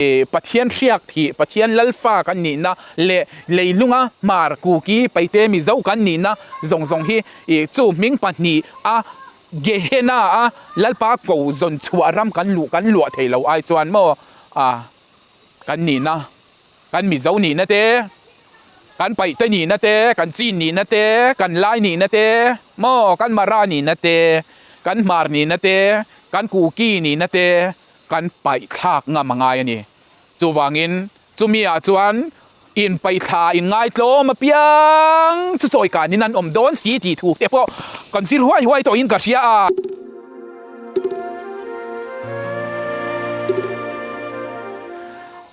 Pathian hriak thih, Pathian Lalfa kan nihna leh leilunga Hmar, Kuki, Paite, Mizo kan nihna zawng zawng hi chu hming pahnih a Gehenna a Lalpa ko zawn chhuah ram kan luh kan luah thei lo ai chuan maw kan nihna, kan Mizo nihna te, kan Paite nihna te, kan Chin nihna te, kan Lai nihna te maw kan Mara nihna te, kan Hmar nihna te, kan Kuki nihna te, kan paih thlak ngam a ngai a ni. Chuvangin chumi ah chuan in paih thla in ngaitlawm apiang chu chawi kanin an awm dawn si tih thu te pawh kan zir huai huai tawhin ka hria a.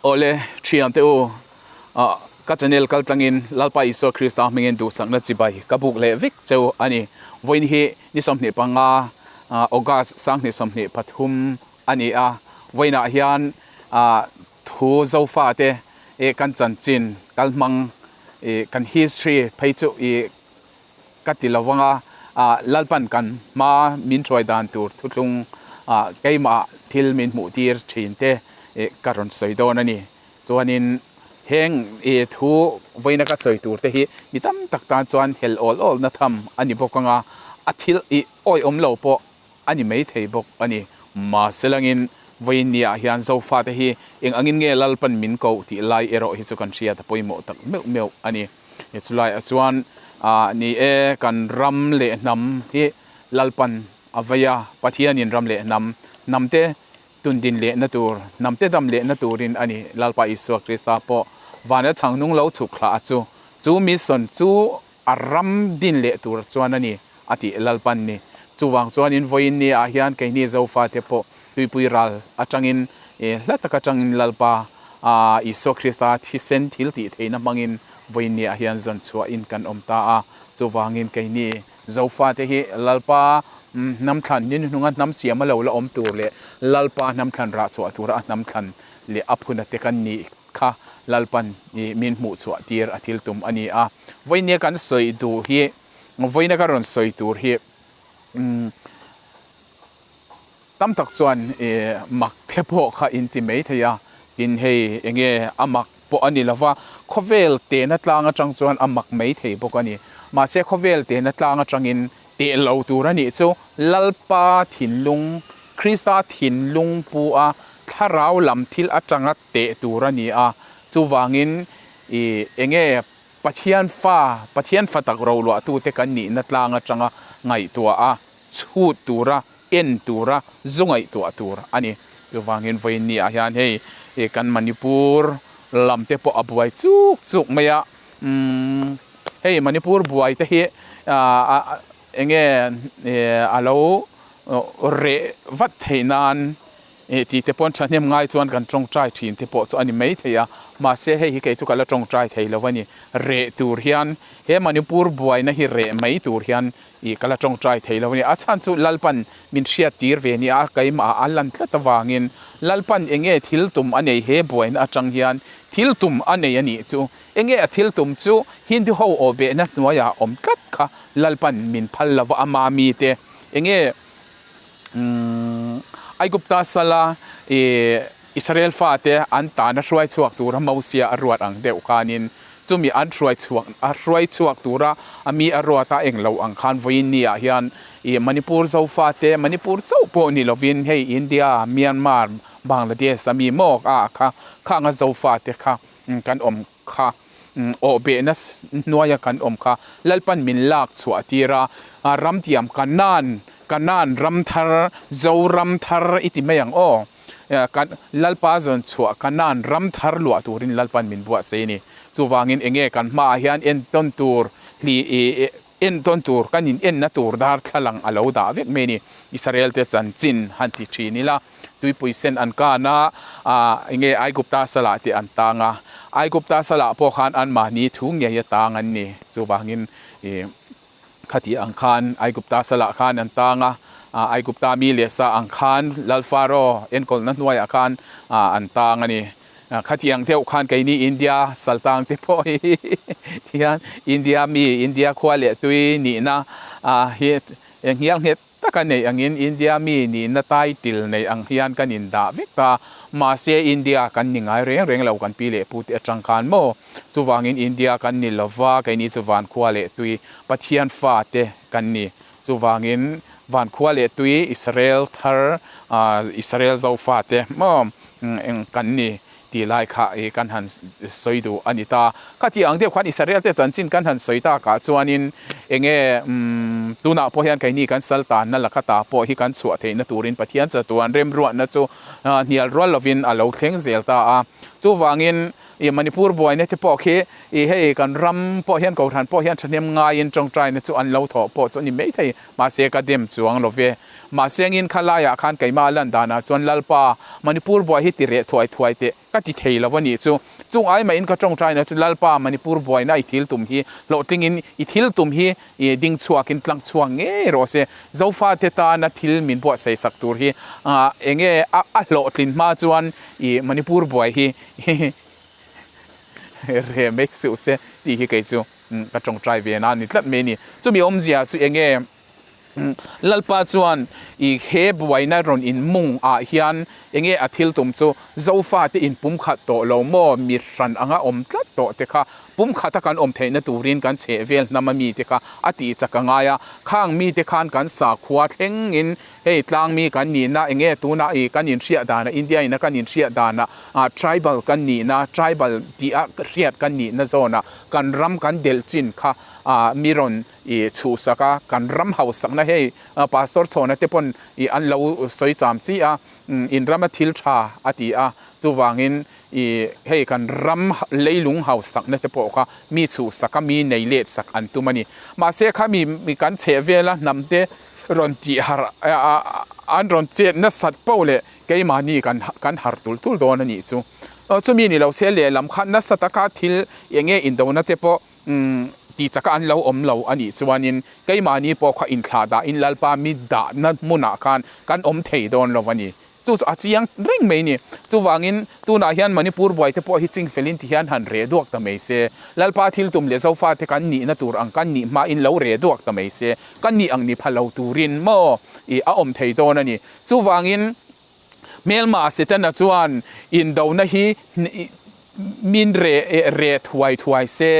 Awle thiante u, ka channel kal tlangin Lalpa Isua Krista hmingin duhsakna chibai ka buk leh vek cheu a ni. Vawiin hi Ni 25 August 2023 a ni a, vawiinah hian thu Zofate kan chanchin kalhmang kan history phei chu ka ti lo vang a, Lalpan kan hma min hruai dan tur thuthlung keimah thil min hmuh tir thin te ka rawn sawi dawn a ni. Chuanin heng i thu vawiina ka sawi tur te hi mi tam tak tan chuan hel awl awl na tham a ni bawk anga, a thil i awihawm lo pawh a ni mai thei bawk a ni. Mahse langin vawiin ni ah hian Zofa te hi eng angin nge Lalpan min koh tih lai erawh hi chu kan hriat a pawimawh tak meuh meuh a ni. Chulai ah chuan ni e kan ram leh hnam hi Lalpan a vei a, Pathianin ram leh hnam hnam te Tun din lehna tur, hnamte dam lehna turin a ni. Lalpa Isua Krista pawh vana chhang nung lo chhuk thlah a chu. Chu mission chu a ram din leh tur chuan a ni, a tih Lalpan ni. Chuvang chuanin vawiin ni ah hian keini Zofate pawh tuipui ral atangin hla tak atangin Lalpa Isua Krista thisen thil tih theihna hmangin vawiin ni ah hian zawn chhuahin kan awm ta a. Chuvangin keini Zofate hi Lalpa hnam thlan ni hnunga hnam siam a lo la awm tur leh Lalpa hnam thlan rah chhuah tura a hnam thlan leh a phuna te kan nih kha Lalpan min hmuh chhuah tir a thil tum a ni a. Vawinia kan sawi duh hi, vawiina ka rawn sawi tur hi tam tak chuan mak te pawh kha in ti mai thei a, tin hei enge a mak pawh a ni lo va, khawvel tehna tlang atang chuan a mak mai thei bawk a ni. Mahse khawvel tehna tlang atangin teh lo tur a nih chu Lalpa thinlung, Krista thinlung pu a thlarau lam thil atanga teh tur a ni a, chuvangin enge Pathian fa, Pathian fa tak roluahtute kan nihna tlang atanga ngaihtuah a, chhut tura, en tura, zu ngaihtuah tur a ni. Chuvangin vawiin ni ah hian hei kan Manipur lam te pawh a buai chuk chuk mai a, umm hei Manipur buai te hi eng nge a lo reh vat theih nan Ih tih te pawn thahnem ngai chuan kan tawngtai thin te pawh chu a ni mai thei a, mahse hei hi kei chu ka la tawngtai thei lo a ni. Reh tur hian he Manipur buaina hi reh mai tur hian ih ka la tawngtai thei lo a ni. A chhan chu Lalpan min hriat tir ve nia a keimah a lan tlat avangin Lalpan eng nge thil tum a nei he buaina atang hian thil tum a nei a nih chu. Eng nge a thil tum chu Hindu ho aw behna hnuaiah awm tlat kha Lalpan min phal lova a mami te eng nge Aigupta sala Israel fate an tana hruai chhuak tura Mosia a ruat ang deuh khanin chumi an hruai chhuak a hruai chhuak tura a mi a ruat a englo ang khan vawiin ni ah hian ih Manipur Zofate Manipur chauh pawh ni lovin hei India Myanmar Bangladesh a mi maw a kha khanga Zofate kha kan awm kha awh behna hnuaia kan awm kha Lalpan min lak chhuah tir a, ramtiam Kanan, Kanan ram thar, Zoram thar i ti mai ang aw, kan Lalpa zawn chhuah Kanan ram thar luah turin Lalpan min buatsaih a ni. Chuvangin enge kan hmaah hian entawn tur hli i entawn tur kan in enna tur darthlalang a lo dah vek mai a ni. Israel te chanchin han ti thin ila. Tuipui sen an kan a, ah enge Aigupta salah tih an tang a, Aigupta salah pawh khan anmahni thu ngei a tang an ni. Chuvangin ih khati ang khan Aigupta salah khan an tang a, ah Aigupta mi leh sa ang khan Lal Faro enkawlna hnuaiah khan ah an tang a ni. Khati ang deuh khan keini India sal tang te pawh hi hian India mi India khua leh tui nihna ah hi enghial nghet. taka neih angin India mi nihna title nei ang hian kan indah vek ta. Mahse India kan ni ngai reng reng lo kan pi leh pu te atang khan maw? Chuvangin India kan ni lova, keini chu Vankhua leh Tui Pathian fate kan ni. Chuvangin Vankhua leh Tui Israel thar, Israel Zofate maw kan ni tih lai kha i kan han sawi duh a ni ta. Khati ang deuh khan Israel te chanchin kan han sawi takah chuanin enge tunah pawh hian keini kan sal tanna laka ta pawh hi kan chhuah theihna turin Pathian chatuan remruatna chu hnial rual lovin a lo thleng zel ta a. Chuvangin i Manipur buaina te pawh khi i hei kan ram pawh hian Kohhran pawh hian thahnem ngaiin tawngtaina chu an lo thawh pawh chu a ni maithei mahse ka dem chuang lo ve. Mahse ngin kha laiah khan keimah a lan danah chuan Lalpa, Manipur buai hi ti reh thuai thuai teh ka ti thei lo a nih chu. Chung ai mahin ka tawngtaina chu Lalpa, Manipur buaina i thil tum hi hlawhtlingin i thil tum hi i ding chhuakin tlang chhuak ngei rawh se. Zofate tana thil min buatsaih sak tur hi enge a hlawhtlin hma chuan i Manipur buai hi reh mai suh se tih hi kei chu ka tawngtai ve na a ni tlat mai a ni. Chumi awmzia chu enge Lalpa chuan i he buaina rawn inmung ah hian enge a thil tum chu Zofa te in pumkhat tawh lo maw? Mi hran anga awm tlat tawh te kha pumkhat a kan awm theihna turin kan chheh vel hnam a mi te kha a tih chak a ngai a. Khang mi te khan kan sakhua thleng in hei tlang mi kan nihna enge tunah i kan inhriat danah India in a kan inhriat danah ah tribal kan nihna tribal tih a hriat kan nihna zawnah kan ram kan delh chin kha ah mi rawn I chhuhsak a, kan ram hausakna hei Pastor Chhawna te pawn i an lo sawi cham chi a, in rama thil tha a ti a, chuvangin i hei kan ram leilung hausakna te pawh kha mi chhuhsak a, mi nei let sak an tum a ni. Mahse kha mi kan chheh vela hnam te rawn tih harh an rawn chet nasat poh leh keimahni kan kan harh tul tul dawn a nih chu. Chumi ni lo se lehlam kha nasa taka thil eng nge indona te pawh Umm, ti chaka an lo awm lo a nih chuanin keimahni pawh kha inthlah dahin Lalpa mi dahna hmunah khan kan awm thei dawn lo a ni. Chu chu a chiang reng mai ni. Chuvangin tunah hian Manipur buaite pawh hi ching felin ti hian han reh duak ta mai se. Lalpa thil tum leh Zofate kan nihna tur ang kan nih hmain lo reh duak ta mai se. Kan nih ang ni pha lo turin maw i a awm thei dawn a ni. Chuvangin Hmelma Setana chuan indona hi min reh reh thuai thuai se,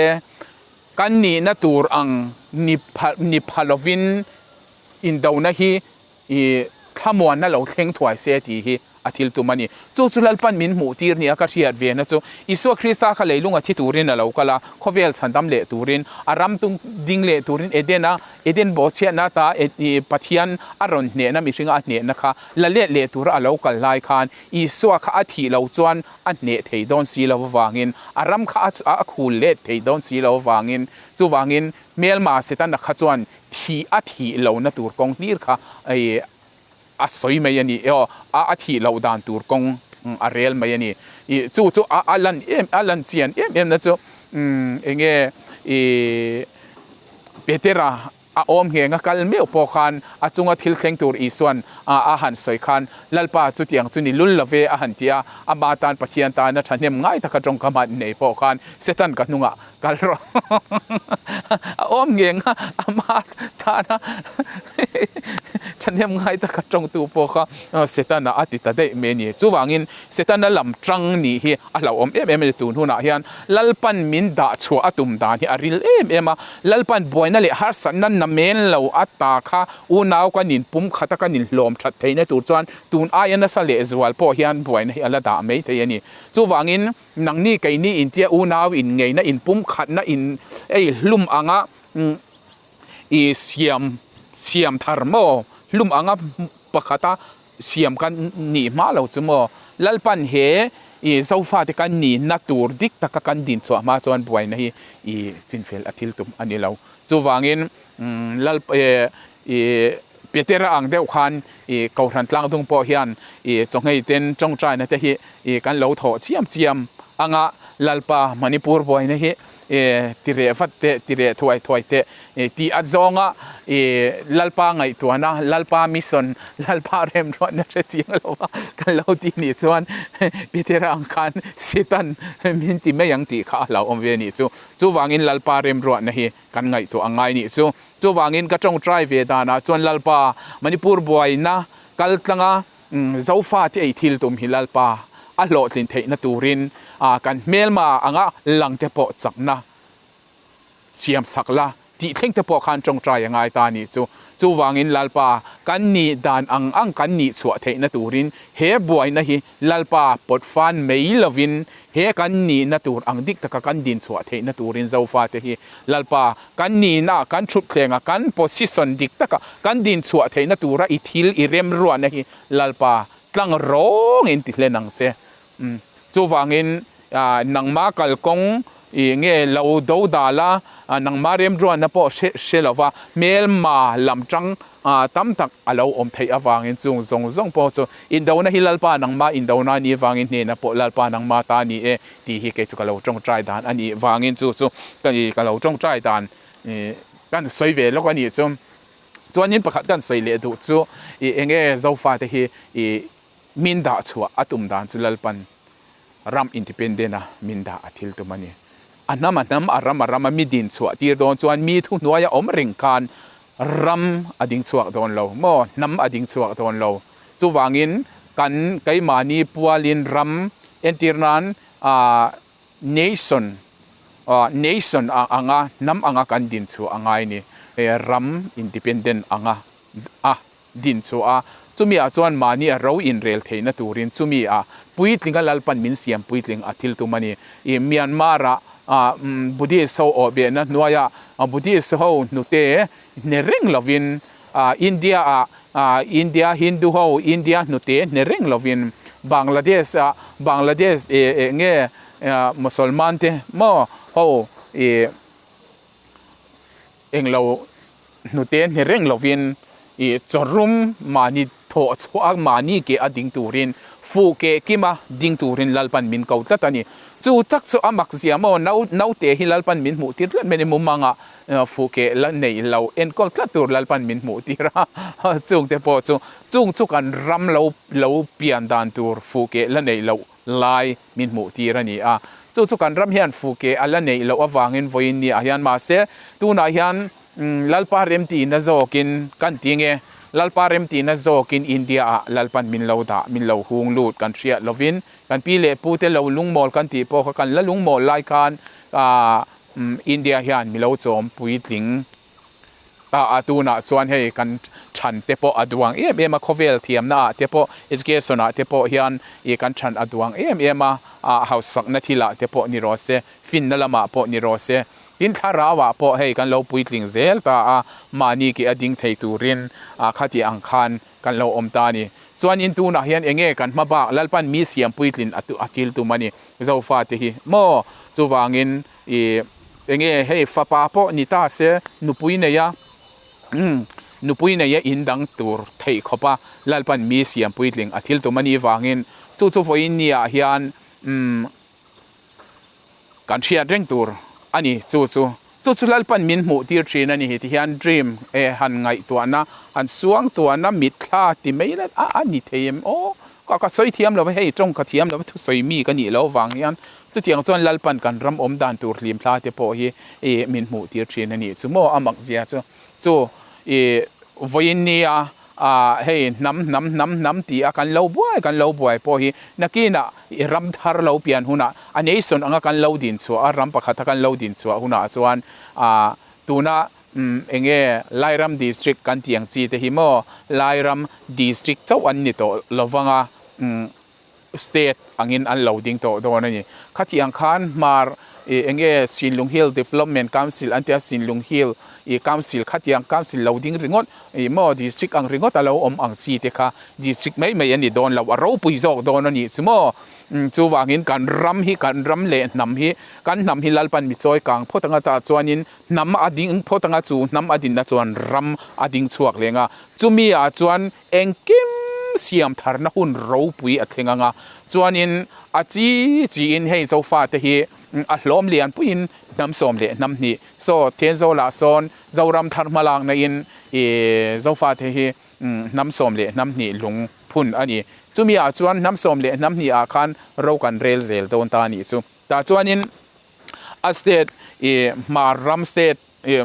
kan nihna tur ang ni pha ni pha lovin indona hi ih thlamuanna lo thleng thuai se tih hi a thil tum a ni. Chu chu Lalpan min hmuh tir nia ka hriat ve na chu Isua Krista kha leilunga thi turin a lo kal a, khawvel chhandam leh turin, a ram tung ding leh turin Edena Eden bawhchhiatna ata Pathian a rawn hnehna mihringa a hnehna kha la let leh tura a lo kal lai khan Isua kha a thih lo chuan a hneh thei dawn si lo avangin a ram kha a khul let thei dawn si lo avangin chuvangin hmelma Setana kha chuan thih a thih lohna tur kawng hlir kha a sawi mai a ni aw a thih loh dan tur kawng a rel mai a ni ih chu chu a lan em a lan chian em em na chu eng nge ih Petera a awm ngheng a kal meuh pawh khan a chunga thil thleng tur Isuan a han sawi khan Lalpa chutiang chu ni lul lo ve a han ti a ama tan Pathian tana thahnem ngai taka tawngkam han nei pawh khan Satan ka hnungah Kal rawh. A awm ngeng a, ama tana thahnem ngai taka tawngtu pawh kha Setana a ti ta daih mai a ni. Chuvangin Setana lam tang nih hi a hlauhawm em em a ni. Tun hunah hian Lalpan min dah chhuah a tum dan hi a ril em em a. Lalpan buaina leh harsatna namen lo a ta kha unau kan inpum khat a kan inhlawm that theihna tur chuan tun aia nasa lehzual pawh hian buaina hi a la dah mai thei a ni. Chuvangin Nangni keini intia unau in ngeina in pumkhatna in ei hlum anga i siam siam thar maw hlum anga pakhata siam kan nih hma lo chu maw Lalpan he i Zofate kan nihna tur dik taka kan din chhuah hma chuan buaina hi i chinfel a thil tum a ni lo. Chuvangin Lal i Petera ang deuh khan i Kohhran tlangdung pawh hian i chawnghei ten tawngtaina te hi i kan lo thawh chiam chiam anga Lalpa Manipur buaina hi ti reh vat teh, ti reh thuai thuai teh tih a zawnga Lalpa ngaihtuahna, Lalpa mission, Lalpa remruatna hre chiang lo va kan lo tih nih chuan Petera ang khan Satan min ti mai ang tih kha a hlauhawm ve nih chu. Chuvangin Lalpa remruatna hi kan ngaihtuah a ngai nih chu. Chuvangin ka tawngtai ve danah chuan Lalpa Manipur buaina kal tlanga Zofa te ei thil tum hi Lalpa a hlawhtlin theihna turin kan hmelma anga lang te pawh chakna siam sak la tih thleng te pawh khan tawngtai a ngai ta a nih chu. Chuvangin Lalpa kan nih dan ang ang kan nih chhuah theihna turin he buaina hi Lalpa pawt fan mai lovin he kan nihna tur ang dik taka kan din chhuah theihna turin Zofate hi Lalpa kan nihna kan thutthlengah kan position dik taka kan din chhuah theihna tura i thil i remruahna hi Lalpa tlang rawngin ti hlen ang che. Chuvangin nangma kalkawng i nge lo do dal a, nangma remruahna pawh hre hre lova hmelma lam tang tam tak a lo awm theih avangin chung zawng zawng pawh chu indona hi Lalpa nangma indona a nih avangin hnena pawh Lalpa nangma ta a ni e tih hi kei chu ka lo tawngtai dan a nih vangin chu chu ka lo tawngtai dan kan sawi ve lawk a nih chu. Chuanin pakhat kan sawi leh duh chu i enge Zofate hi i Min dah chhuah a tum dan chu Lalpan ram independent a min dah a thil tum a ni. A hnam a hnam, a ram a ram a mi din chhuah tir dawn chuan mi thuhnuaia awm reng khan ram a ding chhuak dawn lo maw, hnam a ding chhuak dawn lo. Chuvangin kan keimahni pualin ram entir nan ah nation ah nation anga hnam anga kan din chhuah a ngai ni. Ram independent anga a din chu a, chumi ah chuan mahni a ro inrel theihna turin chumi ah puitling a Lalpan min siam puitling a thil tum a ni. I Myanmar ah Buddhist ho awh behna hnuaia Buddhist ho hnute hne reng lovin India ah India Hindu ho India hnute hne reng lovin Bangladesh ah Bangladesh nge Mosolman te maw ho i Englo hnute hne reng lovin i chawrum mahni thawh chhuah a, mahni ke a ding turin fuh keh kima ding turin Lalpan min ko tlat a ni. Chu tak chu a mak zia maw nau naute hi Lalpan min hmuh tir tlat mai a ni, mumanga fuh keh la neih lo enkawl tlat tur Lalpan min hmuh tir a, chungte pawh chu chung chu kan ram lo lo pian dan tur fuh keh la neih loh lai min hmuh tir a ni a. Chu chu kan ram hian fuke a la neih loh avangin vawiin ni ah hian mahse tunah hian Lalpa remtihna zawkin kan ti nge, Lalpa remtihna zawkin India ah Lalpan min lo dah, min lo hung lut kan hriat lovin kan pi leh pu te lo lungmawl kan tih pawh kha kan la lungmawl lai khan India hian mi lo chawm puitling Ta a tunah chuan hei kan than te pawh a duang em em a, khawvel thiamna ah te pawh education ah te pawh hian ih kan than a duang em em a, ah hausakna thil ah te pawh ni rawh se, finna lamah pawh ni rawh se, tin thlarau ah pawh hei kan lo puitling zel ta a, mahni ke a ding thei turin ah khati ang khan kan lo awm ta a ni. Chuanin tunah hian eng nge kan hma bak Lalpan mi siam puitlin a thil tum a ni, Zofa te hi maw? Chuvangin I enge hei fapa pawh ni ta se nupui nei a umm nupui nei a in dang tur theih khawp a Lalpan mi siam puitling a thil tum a nih vangin chu chu vawiin ni ah hian umm kan hriat reng tur a ni chu chu chu chu Lalpan min hmuh tir thin a ni hi ti hian dream e han ngaihtuahna han suangtuahna mitthla ti mai la a a ni thei em aw ka ka sawi thiam lo va hei tawng ka thiam lo va thusawi mi ka nih loh vang hian Chutiang chuan Lalpan kan ram awm dan tur hlim thla te pawh hi i min hmuh tir thin a nih chu maw a mak zia chu chu i vawiin nia ah hei hnam hnam hnam hnam ti a kan lo buai kan lo buai pawh hi nakinah i ram thar lo pian hunah a nation anga kan lo din chhuah a ram pakhata kan lo din chhuah hunah chuan ah tuna umm enge Lairam district kan tih ang chi te hi maw Lairam district chauh an ni tawh lovang a umm State angin an lo ding tawh dawn a ni. Khati ang khan hmar ih eng nge Sinlung Hill Development Council an ti a, Sinlung Hill ih Council khati ang Council lo ding ringawt ih maw District ang ringawt a lo awm ang chi te kha District mai mai a ni dawn lo, a ropui zawk dawn a nih chu maw. Chuvangin kan ram hi kan ram leh hnam hi kan hnam hi Lalpan mi chawi kang phawt anga tah chuanin hnam a ding phawt anga chu hnam a dinna chuan ram a ding chhuak leng a, chumi ah chuan engkim. siam tharna hun ropui a thleng ang a, chuanin a chi chiin hei Zofate hi a hlawm lian puiin hnam 12 saw Thenzawl-ah sawn Zoram thar hmalakna in ih Zofate hi hnam 12 lung phun a ni. Chumi ah chuan hnam 12 ah khan ro kan rel zel dawn ta a nih chu. Tah chuanin a state ih Hmar ram state ih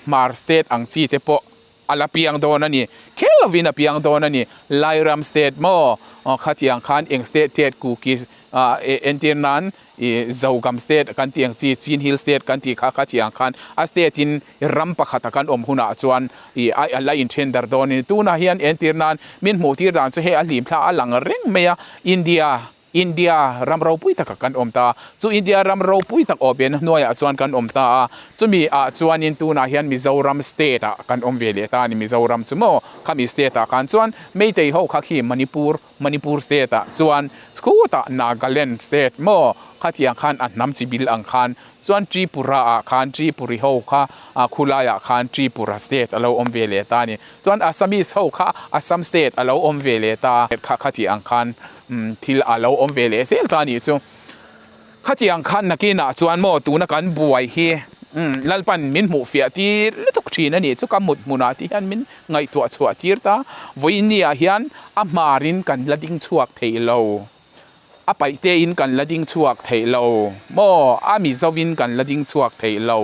Hmar state ang chi te pawh a la piang dawn a ni. Kher lovin a piang dawn a ni. Lairam state maw khatiang khan eng state te Kuki ah entir nan ih Zogam state kan tih ang chi Chin Hill state kan tih kha khatiang khan a state in ram pakhata kan awm hunah chuan ih a la inthen dar dawn a ni. Tunah hian entir nan min hmuh tir dan chu hei a hlim thla a lang reng mai a India India ram ropui takah kan awm ta a, chu India ram ropui tak awhbehna hnuaiah chuan kan awm ta a, chumi ah chuanin tunah hian Mizoram state ah kan awm ve leh ta a ni, Mizoram chu maw khami state ah khan chuan Meitei ho kha khi Manipur, Manipur state ah chuan khutah Nagaland state maw khatiang khan a hnam chi bil ang khan chuan Tripura ah khan Tripuri ho kha khulai ah khan Tripura state a lo awm ve leh ta a ni, chuan Assamese ho kha Assam state a lo awm ve leh ta a, kha khati ang khan. Thil a lo awm ve leh zel ta a nih chu. Khatiang khan nakinah chuan maw tuna kan buai hi Lalpan min hmuh fiah tir lutuk thin a nih chu ka mut hmunah te hian min ngaihtuah chhuah tir ta. Vawiinniah hian a hmarin kan la ding chhuak thei lo, a paihtein kan la ding chhuak thei lo maw, a Mizovin kan la ding chhuak thei lo.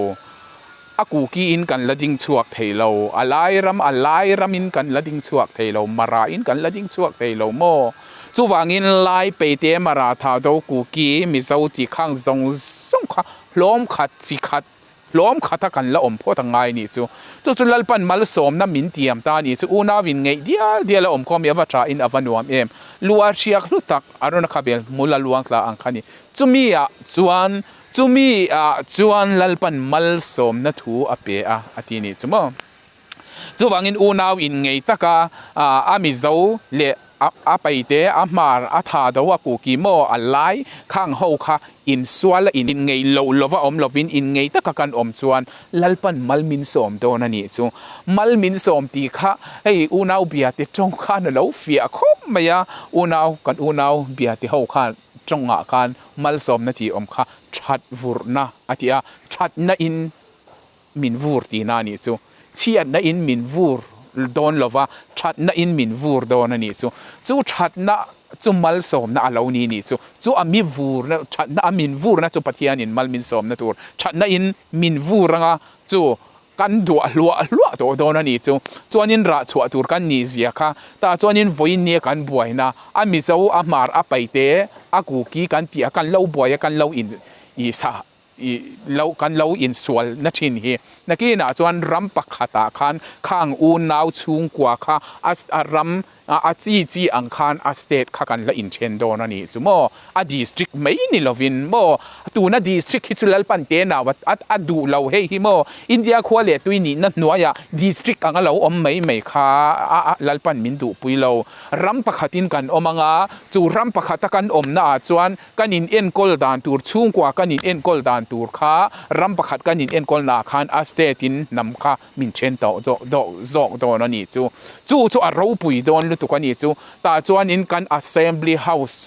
A kuki in kan la ding chhuak thei lo, a lai ram a lai ram in kan la ding chhuak thei lo, Mara in kan la ding chhuak thei lo maw? Chuvangin Lai, Peite, Mara, Thado, Kuki, Mizo tih khang zawng zawng kha hlawm khat, chi khat, hlawm khata kan la awm phawt a ngai nih chu. Chu chu Lalpan malsawmna min tiam ta nih chu unau in ngeih dial dial a awm khawm i a va tha in a va nuam em. Lua hriak hlu tak Aruna khabel hmul a luang tla ang kha ni. Chumi ah chuan Chumi ah chuan Lalpan malsawmna thu a pe a, a ti nih chu maw. Chuvangin unau in ngei taka a Mizo leh a Paite, a Hmar, a Thado, a Kuki maw a Lai khang ho kha insual a in ngei lo lova awm lovin in ngei taka kan awm chuan Lalpan mal min sawm dawn a nih chu. Mal min sawm tih kha hei unau biate tawng khan a lo fiah khawp mai a, unau kan unau biate ho khan tawngah khan Malsawmna tih awm kha that vurna a ti a, thatna in min vur tihna a nih chu. Chhiatna in min vur dawn lova, thatna in min vur dawn a nih chu. Chu thatna chu malsawmna a lo ni nih chu. Chu a mi vurna, thatna a min vurna chu Pathianin mal min sawmna tur. Thatna in min vur anga chu Kan duah hluah hluah tawh dawn a nih chu. Chuanin rah chhuah tur kan nih zia kha. Tah chuanin vawiin nia kan buaina, a Mizo, a Hmar, a Paite, a Kuki kan tih a kan lo buai a kan lo in ih sa ih lo kan lo insual na thin hi. Nakinah chuan ram pakhatah khan khang unau chhungkua kha a a ram A chi chi ang khan a state kha kan la inthen dawn a nih chu maw? A district mai ni lovin maw? Tuna district hi chu Lalpan te nau a a duh lo hei hi maw? India khua leh tui nihna hnuaiah district anga lo awm mai mai kha a a Lalpan min duhpui lo. Ram pakhatin kan awm anga chu ram pakhata kan awmna ah chuan kan in enkawl dan tur chhungkua kan in enkawl dan tur kha ram pakhat kan in enkawlna ah khan a state in hnam kha min then tawh dawh zawk dawn a nih chu. Chu chu a ropui dawn lutuk a nih chu. Tah chuanin kan Assembly House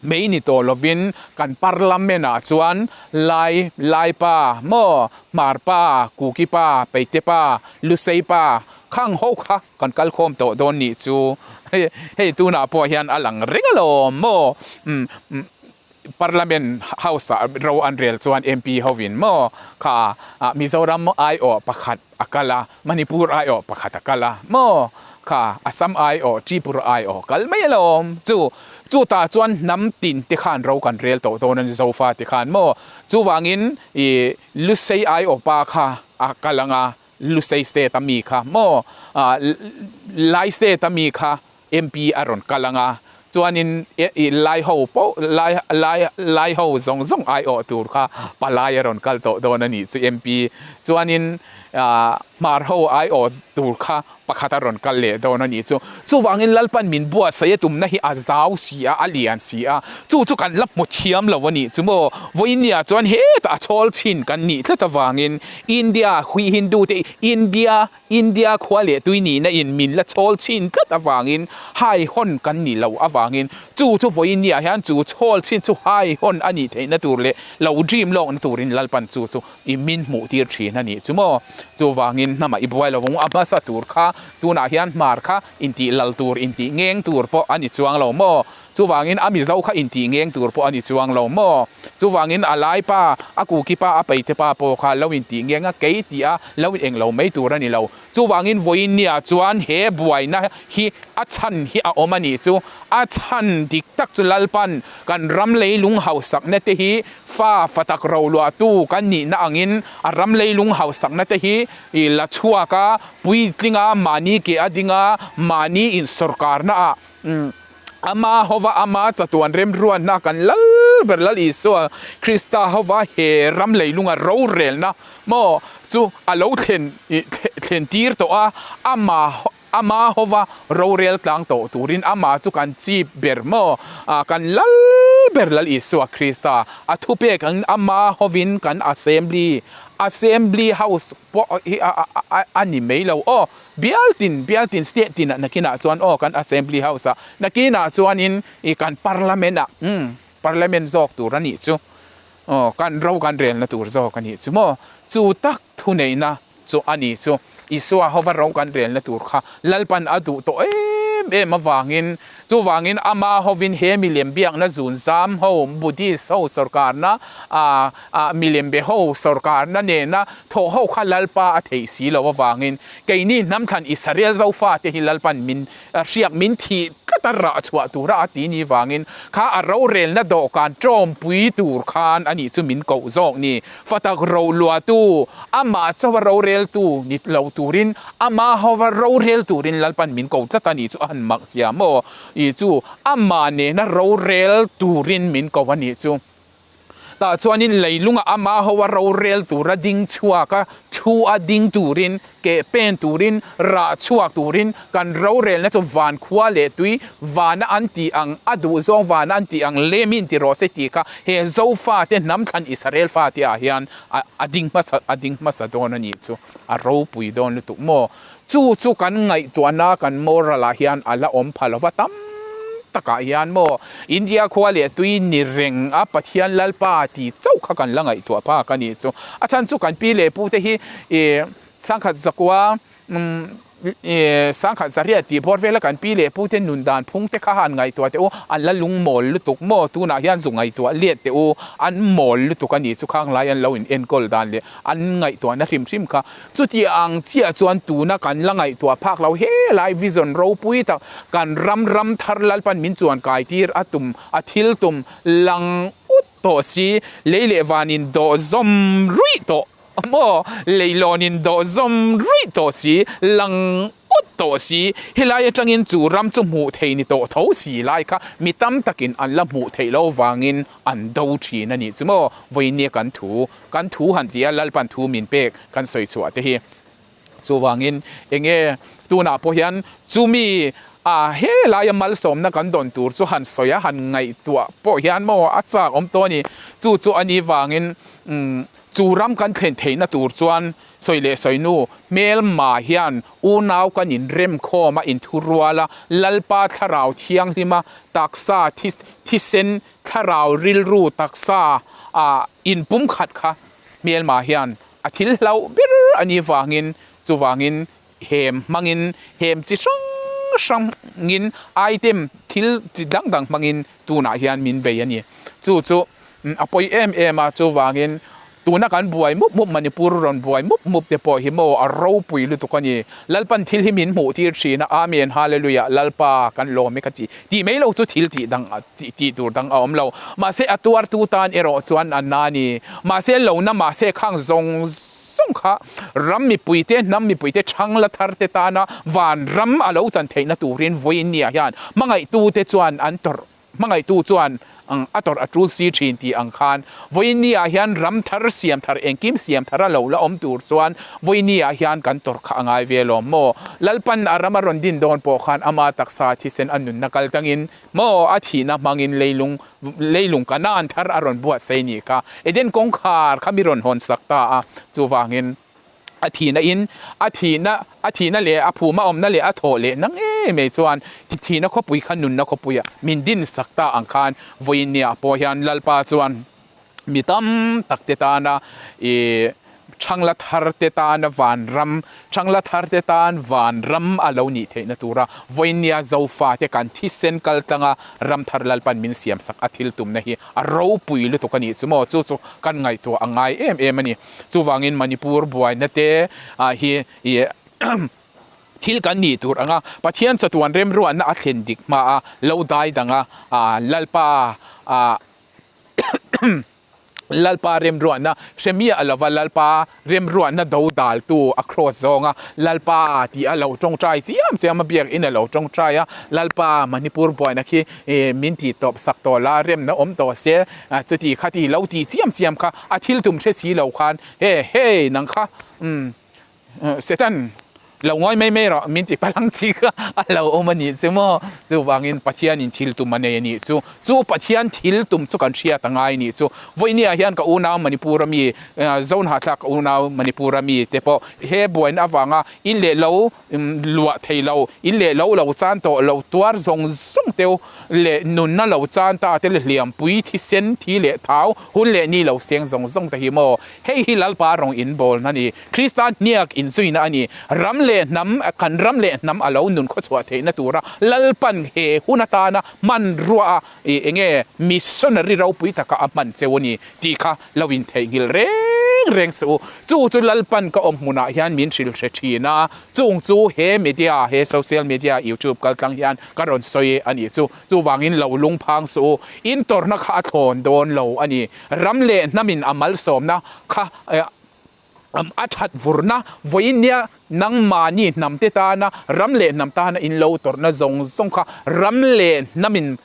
mai ni tawh lovin kan Parliament ah chuan Lai, Lai pa maw, Hmar pa, Kuki pa, Peite pa, Lusei pa khang ho kha kan kal khawm tawh dawn nih chu. Hei, hei tunah pawh hian a lang reng alawm maw. Umm. Parliament House ah ro an rel chuan MP hovin maw kha Mizoram aiawh pakhat a kal a, Manipur aiawh pakhat a kal a maw kha Assam aiawh, Tripura aiawh kal mai alawm chu. Chutah chuan hnam tin te khan ro kan rel tawh dawn a ni Zofa te khan maw. Chuvangin ih Lusei aiawh pa kha a kal ang a, Lusei state a mi kha maw Lai state a mi kha MP a rawn kal ang a, chuanin i lai ho pawh lai lai lai ho zawng zawng aiawh tur kha palai a rawn kal tawh dawn a nih chu MP. Chuanin Hmar ho aiawh tur kha pakhat a rawn kal leh dawn a nih chu. Chuvangin Lalpan min buatsaih a tumna hi a zau si a, a lian si a, chu chu kan la hmu thiam lo a nih chu maw. Vawinia chuan hetah a chhawl chhin kan nih tlat avangin India hui Hindu te India India khua leh tui nihna in min la chhawl chhin tlat avangin hai hawn kan nih loh avangin chu chu vawinia hian chu chhawl chhin chu hai hawn a nih theihna tur leh lo dream lawkna turin Lalpan chu chu I min hmuh tir thin a nih chu maw? Chuvangin hnamah i buai lo vang u, a hmasa tur kha tunah hian hmar kha intih lal tur, intih ngeng tur pawh a ni chuang lo maw? Chuvangin a Mizo kha intih ngeng tur pawh a ni chuang lo maw? Chuvangin a lai pa, a kuki pa, a peite pa pawh kha lo intih ngeng a, kei tih a lo eng lo mai tur a ni lo. Chuvangin vawiinniah chuan he buaina hi a chhan hi a awm a nih chu. A chhan dik tak chu Lalpan kan ram leilung hausakna te hi fa fa tak roluahtu kan nihna angin a ram leilung hausakna te hi la chhuak a, puitling a, mahni ke a ding a, mahni insawrkarna ah Ama hova ama chatuan remruatna kan lal ber Lal Isua Krista hova he ram leilunga rorelna maw chu a lo thlen thlen tir tawh a, ama ama hova rorel tlang tawh turin ama chu kan chip ber maw kan lal ber Lal Isua Krista a thupek angin ama hovin kan assembly assembly house pawh hi a ni mai lo aw. Bial tin, bial tin, state tinah nakinah chuan aw kan Assembly House ah, nakinah chuanin i kan Parliament ah, umm Parliament zawk tur a nih chu, aw kan ro kan relna tur zawk a nih chu maw, chu tak thuneihna chu a nih chu, Isua hova ro kan relna tur kha Lalpan a duh tawh em em avangin, chuvangin ama hovin he milem biakna zunzam ho, Buddhist ho sawrkarna ah, ah milem be ho sawrkarna nena Thawh ho kha Lalpa a theih si lo avangin keini hnamthlan Israel Zofate hi Lalpan min hriak min thih tlat a rah chhuah tura a ti ni vangin kha a rorelna dawhkan tawmpui tur khan a nih chu min koh zawk ni. Fatak roluatu, amah chauha roreltu ni lo turin amah hova rorel turin Lalpan min ko tlat a nih chu a han mak zia maw? I chu amah nena rorel turin min ko a nih chu. Tah chuanin leilungah ama ho a rorel tura ding chhuak a, thu a ding turin, keh pen turin, rah chhuak turin kan rorelna chu van khua leh tui vana an tih ang, a duh zawng vana an tih ang lemin ti rawh se tih kha he Zofate hnam thlan Israel fate ah hian a ding hmasa a ding hmasa dawn a nih chu a ropui dawn lutuk maw? Chu chu kan ngaihtuahna kan moral ah hian a la awm pha lova tam takah hian maw India khua leh tui ni reng a Pathian Lalpa tih chauh kha kan la ngaihtuah phak a nih chu. A chhan chu kan pi leh pu te hi ih sangkhat zakua umm ih sangkhat zariat tih bawr vela kan pi leh pu te nun dan phung te kha han ngaihtuah teh u an la lungmawl lutuk maw tunah hian zu ngaihtuah let teh u an mawl lutuk a nih chu khang lai an lo in enkawl dan leh an ngaihtuahna hrim hrim kha Chuti ang chiah chuan tuna kan la ngaihtuah phak lo helai vision ropui tak kan ram ram thar Lalpan min chuan kai tir a tum a thil tum lang ut tawh si lei leh van in dawh zawm ruih tawh maw leilawn in dawh zawm ruih tawh si lang ut tawh si helai atangin chu ram chu hmuh thei ni tawh tho si lai kha mi tam takin an la hmuh theih lo vangin an do thin a nih chu maw vawinia kan thu Kan thu han ti a, Lalpan thu min pek kan sawi chhuah te hi. Chuvangin enge tunah pawh hian chumi a helaia malsawmna kan dawn tur chu han sawi a, han ngaihtuah pawh hian maw a chak awm tawh a ni. Chu chu a nih vangin chu ram kan thlen theihna tur chuan sawi leh sawi nu hmelma hian unau kan inremkhawm a, inthurual a, Lalpa thlarau thianghlima taksa thisen Thlarau rilru taksa ah inpumkhat kha hmelma hian a thil hlauh ber a nih vangin chuvangin hem hmangin hem chi hrang hrangin item thil chi dang dang hmangin tunah hian min bei a ni. Chu chu a pawi em em a chuvangin Tuna kan buai mup mup Manipur rawn buai mup mup te pawh hi maw a ropui lutuk a ni. Lalpan thil hi min hmuh tir thin a, Amen Hallelujah Lalpa kan lawm e ka ti tih mai lo chu thil tih dang tih tur dang a awm lo. Mahse a tuartu tan erawh chuan a na ni. Mahse lo na mahse khang zawng zawng kha ram mipui te hnam mipui te chhang la thar te tana van ram a lo chan theihna turin vawiin nia hian hmangaihtu te chuan an tawrh Hmangaihtu chuan A tawrh a tul si thin tih ang khan vawiin ah hian ram thar siam thar engkim siam thar a lo la awm tur chuan vawiin ah hian kan tawrh kha a ngai ve alawm maw? Lalpan a ram a rawn din dawn pawh khan ama taksa thisen a nunna kal tangin maw a thihna hmangin leilung leilung Kanaan thar a rawn buatsaih nih kha Eden kawngkhar kha mi rawn hawn sak ta a chuvangin A thihna in, a thihna, a thihna leh a phuma awmna leh a thawh leh na ngei mai chuan thihna khawpui kha nunna khawpuia min din sak ta ang khan vawiinniah pawh hian Lalpa chuan mi tam tak te tana ih thangla thar te tana vanram, thangla thar te tan vanram a lo nih theihna tura vawiinnia Zofa te kan thisen kal tlanga ram thar Lalpan min siam sak a thil tumna hi a ropui lutuk a nih chu maw? Chu chu kan ngaihtuah a ngai em em a ni. Chuvangin Manipur buaina te ah hi ih thil kan nih tur anga Pathian chatuan remruatna a thlen dik hma a lo dai dang a ah Lalpa ah Lalpa remruatna hre miah lova Lalpa remruatna do daltu a cross zawnga Lalpa tih a lo tawngtai chiam chiam a biakin a lo tawngtai a Lalpa Manipur buaina khi ih min tih tawp sak tawh la remna awm tawh se Chuti kha ti lo ti chiam chiam kha a thil tum hre si lo khan he hey nang kha umm Satan lo ngawi mai mai rawh min ti palang chi kha a lo awm a nih chu maw chuvangin Pathianin thil tum a nei a nih chu chu Pathian thil tum chu kan hriat a ngai a nih chu vawinia hian ka unau Manipur a mi Zohnahthlak ka unau Manipur a mi te pawh he buaina avanga in leh lo Luah thei lo, in leh lo lo chan tawh lo tuar zawng zawng teu leh nunna lo chan ta te leh hliampui thisen thi leh thau hun leh ni lo seng zawng zawng te hi maw? Hei hi Lalpa rawng in bawlna a ni. Krista hniak inzuina a ni. Ram leh hnam, kan ram leh hnam a lo nun khawchhuah theihna tura Lalpan he hun atana hmanrua a eng nge missionary ropui taka a hman cheu a ni tih kha lo intheihnghilh reng reng suh u. Chu chu Lalpan ka awm hmunah hian min hrilh hre thin a, chung chu he media, he social media youtube kal tlang hian ka rawn sawi a nih chu. Chuvangin lo lungphang suh u, in tawrhna kha a thlawn dawn lo a ni. Ram leh hnamin a malsawmna kha a that vurna vawiin nia nangmahni hnamte tana ram leh hnam tana in lo tawrhna zawng zawng kha ram leh hnamin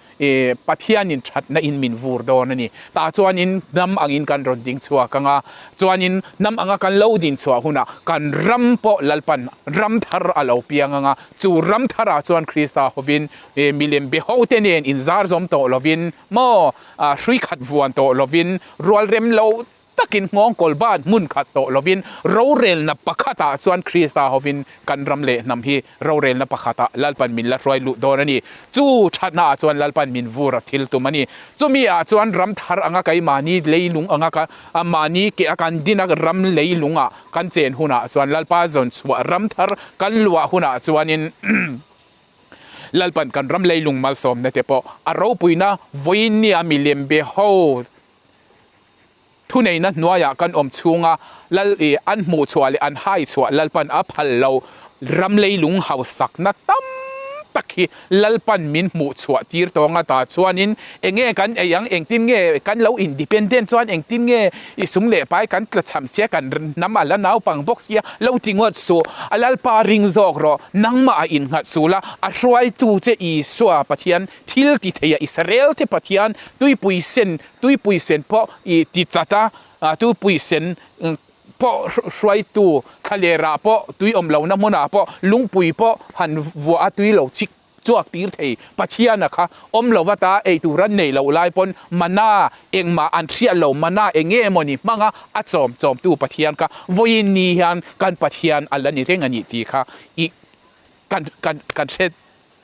Pathianin thatna in min vur dawn a ni. Tah chuanin hnam angin kan rawn ding chhuak ang a, chuanin hnam anga kan lo din chhuah hunah kan ram pawh Lalpan ram thar a lo piang ang a, chu ram tharah chuan Krista hovin milem be hote nen inzar zawm tawh lovin maw hrui khat vuan tawh lovin rualrem lo takin nghawng kawl ban hmun khat tawh lovin rorelna pakhatah chuan Krista hovin kan ram leh hnam hi rorelna pakhatah Lalpan min la hruai luh dawn a ni. Chu thatnaah chuan Lalpan min vur a thil tum a ni. Chumi ah chuan ram thar anga keimahni leilung anga ka mahni ke a kan din a ram leilungah kan chen hunah chuan Lalpa zawn chhuah ram thar kan luah hunah chuanin Lalpan kan ram leilung malsawmna te pawh a ropuina vawiin nia milem be ho Thuneihna hnuaiah kan awm chhunga Lal i an hmuh chhuah leh an hai chhuah Lalpan a phal lo. Ram leilung hausakna tam tak hi Lalpan min hmuh chhuah tir tawng a ta chuanin enge kan ei ang, engtin nge kan lo independent chuan engtin nge i sum leh pai kan tla cham sia kan hnam a la naupang bawk sia lo ti ngawt suh. A Lalpa ring zawk rawh, nangmah a innghat suh la, a hruaitu che Isua Pathian thil ti theia Israel te Pathian tuipui sen Tuipui sen pawh i ti chat a, tuipui sen pawh hruaitu thlalerah pawh tui awm lohna hmunah pawh lungpui pawh han vuah a tui lo chik chhuak tir thei. Pathiana kha awm lova ta ei tur an nei loh lai pawn mana engmah an hriat lo, mana eng nge mawni hmanga a chawm chawmtu Pathian kha vawiin ni hian kan Pathian a la ni reng a nih tih kha i kan kan kan hre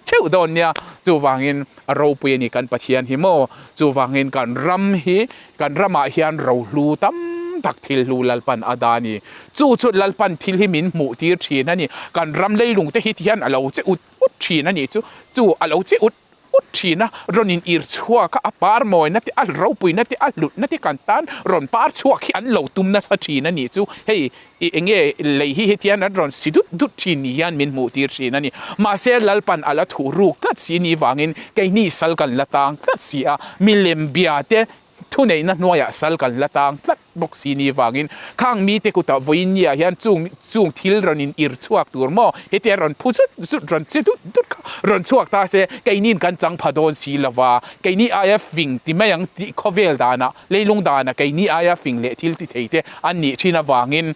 theuh dawn nia, chuvangin a ropui a ni kan Pathian hi maw, chuvangin kan ram hi kan ramah hian rohlu tam tak thil hlu Lalpan a dah a ni, chu chu Lalpan thil hi min hmuh tir thin a ni, kan ram leilung te hi ti hian a lo che ut ut thin a ni chu, chu a lo che ut ut thin a, rawn in ir chhuak a, a par mawina te a ropuina te a hlutna te kan tan rawn par chhuak hi an lo tum nasa thin a ni chu, hei I enge lei hi hetian an rawn si dut dut thin ni hian min hmuh tir thin a ni. Mahse Lalpan a la thuh ruk tlat si ni vangin keini sal kan la tang tlat si a, milem bia te thuneihna hnuaiah sal kan la tang tlat. bawk si ni vangin khang mite kutah vawiin nia hian chung chung thil rawn in ir chhuak tur maw hetia rawn phu zut zut rawn che dut dut kha rawn chhuak ta se keiniin kan chang pha dawn si lova keini aia fing ti mai ang tih khawvel danah leilung danah keini aia fing leh thil ti thei te an nih thin avangin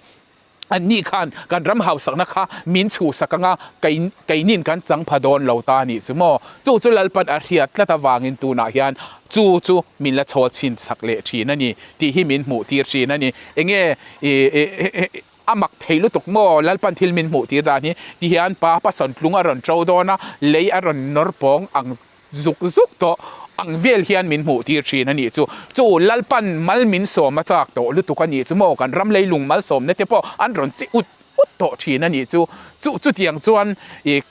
An nih khan kan ram hausakna kha min chhuhsak anga keinin kan chang pha dawn lo ta a nih chu maw? Chu chu Lalpan a hriat tlat avangin tunah hian chu chu min la chhawl chhin sak leh thin a ni tih hi min hmuh tir thin a ni. Enge a mak thei lutuk maw? Lalpan thil min hmuh tir dan hi ti hian pa pasawntlung a rawn to dawn a, lei a rawn nawr pawng ang Zuk zuk tawh ang vel hian min hmuh tir thin a nih chu. Chu Lalpan mal min sawm a chak tawh lutuk a nih chu maw? Kan ram leilung malsawmna te pawh an rawn chi ut ut tawh thin a nih chu. Chu chutiang chuan ih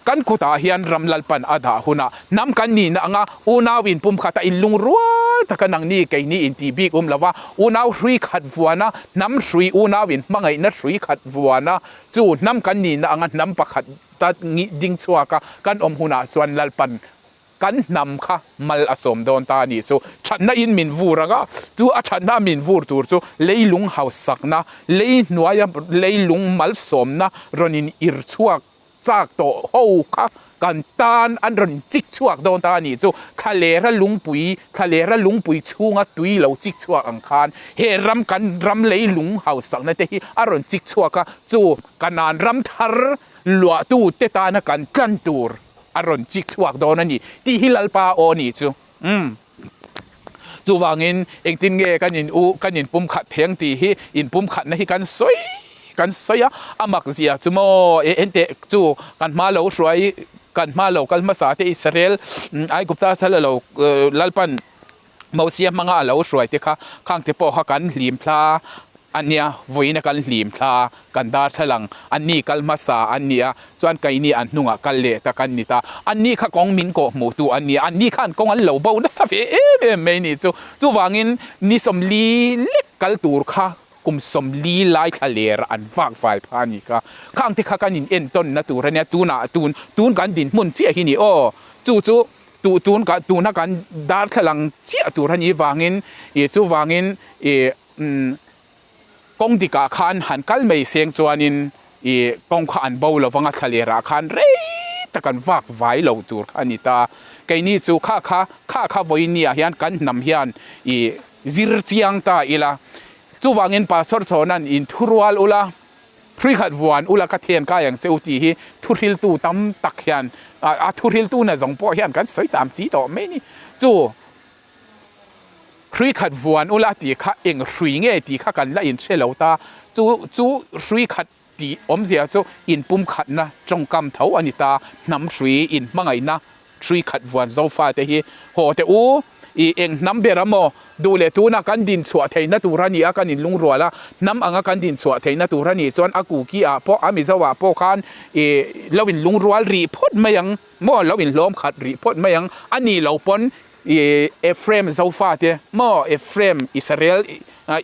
kan kutah hian ram Lalpan a dah hunah hnam kan nihna anga unau inpumkhat a inlungrual taka nangni keini intih bik awm lova unau hrui khat vuana hnam hrui unau inhmangaihna hrui khat vuana chu hnam kan nihna anga hnam pakhat Ta ding chhuak a, kan awm hunah chuan Lalpan kan hnam kha mal a sawm dawn ta a nih chu. Thatna in min vur ang a, chu a thatna a min vur tur chu leilung hausakna, lei hnuaia leilung malsawmna rawn in ir chhuak chak tawh ho kha kan tan an rawn chik chhuak dawn ta a nih chu. Thlalera lungpui, thlalera lungpui chhunga tui lo chik chhuak ang khan he ram kan ram leilung hausakna te hi a rawn chik chhuak a, chu Kanan ram thar luahtu te tana kan tlan tur a rawn chik chhuak dawn a ni tih hi Lalpa aw ni chu. Umm. Chuvangin engtin nge kan in u kan in pumkhat theng tih hi in pumkhatna hi kan sawi kan sawi a, a mak zia chu maw e enteh chu kan hma lo hruai kan hma lo kal hmasa te Israel Aigupta sal a lo Lalpan Mosia hmanga a lo hruai te kha khang te pawh kha kan hlim thla a nia, vawiina kan hlim thla, kan darthlalang an ni kal hmasa an ni a, chuan keini an hnungah kal leh ta kan ni ta. An ni kha kawng min kawh hmuh tu an ni a, an ni khan kawng an lo bo nasa ve em em mai ni chu. Chuvangin ni sawmli lek kal tur kha kum sawmli lai thla ler an vak vai pha a ni kha. Khang te kha kan in entawnna tur a nia, tunah tun tun kan dinhmun chiah hi ni aw, chu chu Tu tun ka tuna kan darthlalang chiah tur a nih vangin ih chuvangin ih umm kawng dikah khan han kal mai seng chuanin ih kawng kha an bo lo vang a thlalerah khan rei tak an vak vai lo tur kha a ni ta. Keini chu kha kha kha kha vawinia hian kan hnam hian ih zir chiang ta ila chuvangin Pastor Chhawna'n inthurual ula. Hrui khat vuan ula ka thian kai ang che u tih hi thuhriltu tam tak hian a thuhriltu na zawng pawh hian kan sawi cham chi tawh mai ni. Chu hrui khat vuan ula tih kha eng hrui nge tih kha kan la inhre lo ta. Chu chu hrui khat tih awmzia chu inpumkhatna tawngkam tho a ni ta. Hnam hrui inhmangaihna Hrui khat vuan Zofa te hi haw teh u, i eng hnam ber a maw? Duh leh tuna kan din chhuah theihna tur a ni a, kan inlungrual a, hnam anga kan din chhuah theihna tur a nih chuan a Kuki ah pawh a Mizo ah pawh khan i lo inlungrual rih phawt mai ang maw, lo inhlawm khat rih phawt mai ang, a ni lo pawn i Ephraim Zofa te maw, Ephraim Israel,